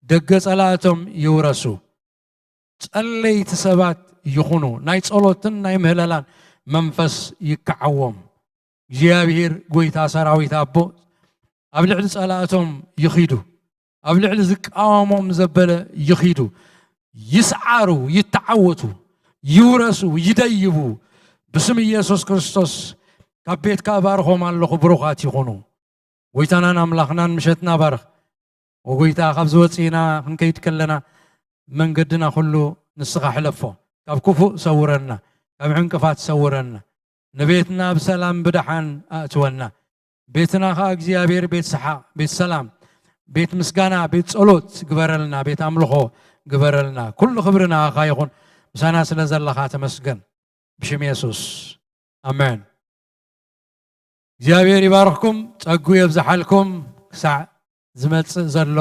ደገ ጸላእቶም ይውረሱ። ጸለይቲ ሰባት ይኹኑ። ናይ ጸሎትን ናይ ምህለላን መንፈስ ይከዓዎም። እግዚኣብሔር ጎይታ ሰራዊት ኣቦ ኣብ ልዕሊ ጸላእቶም ይኺዱ። ኣብ ልዕሊ ዝቃወሞም ዘበለ ይኺዱ። ይስዓሩ፣ ይተዓወቱ፣ ይውረሱ፣ ይደይቡ። ብስም ኢየሱስ ክርስቶስ ካብ ቤትካ እባርኾም ኣለኹ። ብሩኻት ይኹኑ። ጎይታናን ኣምላኽናን ምሸትና ባርኽ። ወጎይታ ካብ ዝወፅእና ክንከይድ ከለና መንገድና ኩሉ ንስኻ ሕለፎ። ካብ ክፉእ ሰውረና፣ ካብ ዕንቅፋት ሰውረና። ንቤትና ብሰላም ብደሓን ኣእትወና። ቤትና ኸዓ እግዚኣብሔር ቤት ሰሓቕ፣ ቤት ሰላም፣ ቤት ምስጋና፣ ቤት ጸሎት ግበረልና፣ ቤት ኣምልኾ ግበረልና። ኩሉ ክብሪ ንኣኻ ይኹን። ምሳና ስለ ዘለኻ ተመስገን። ብሽም የሱስ ኣሜን። እግዚኣብሔር ይባርኽኩም፣ ጸጉ የብዝሓልኩም። ክሳዕ ዝመጽእ ዘሎ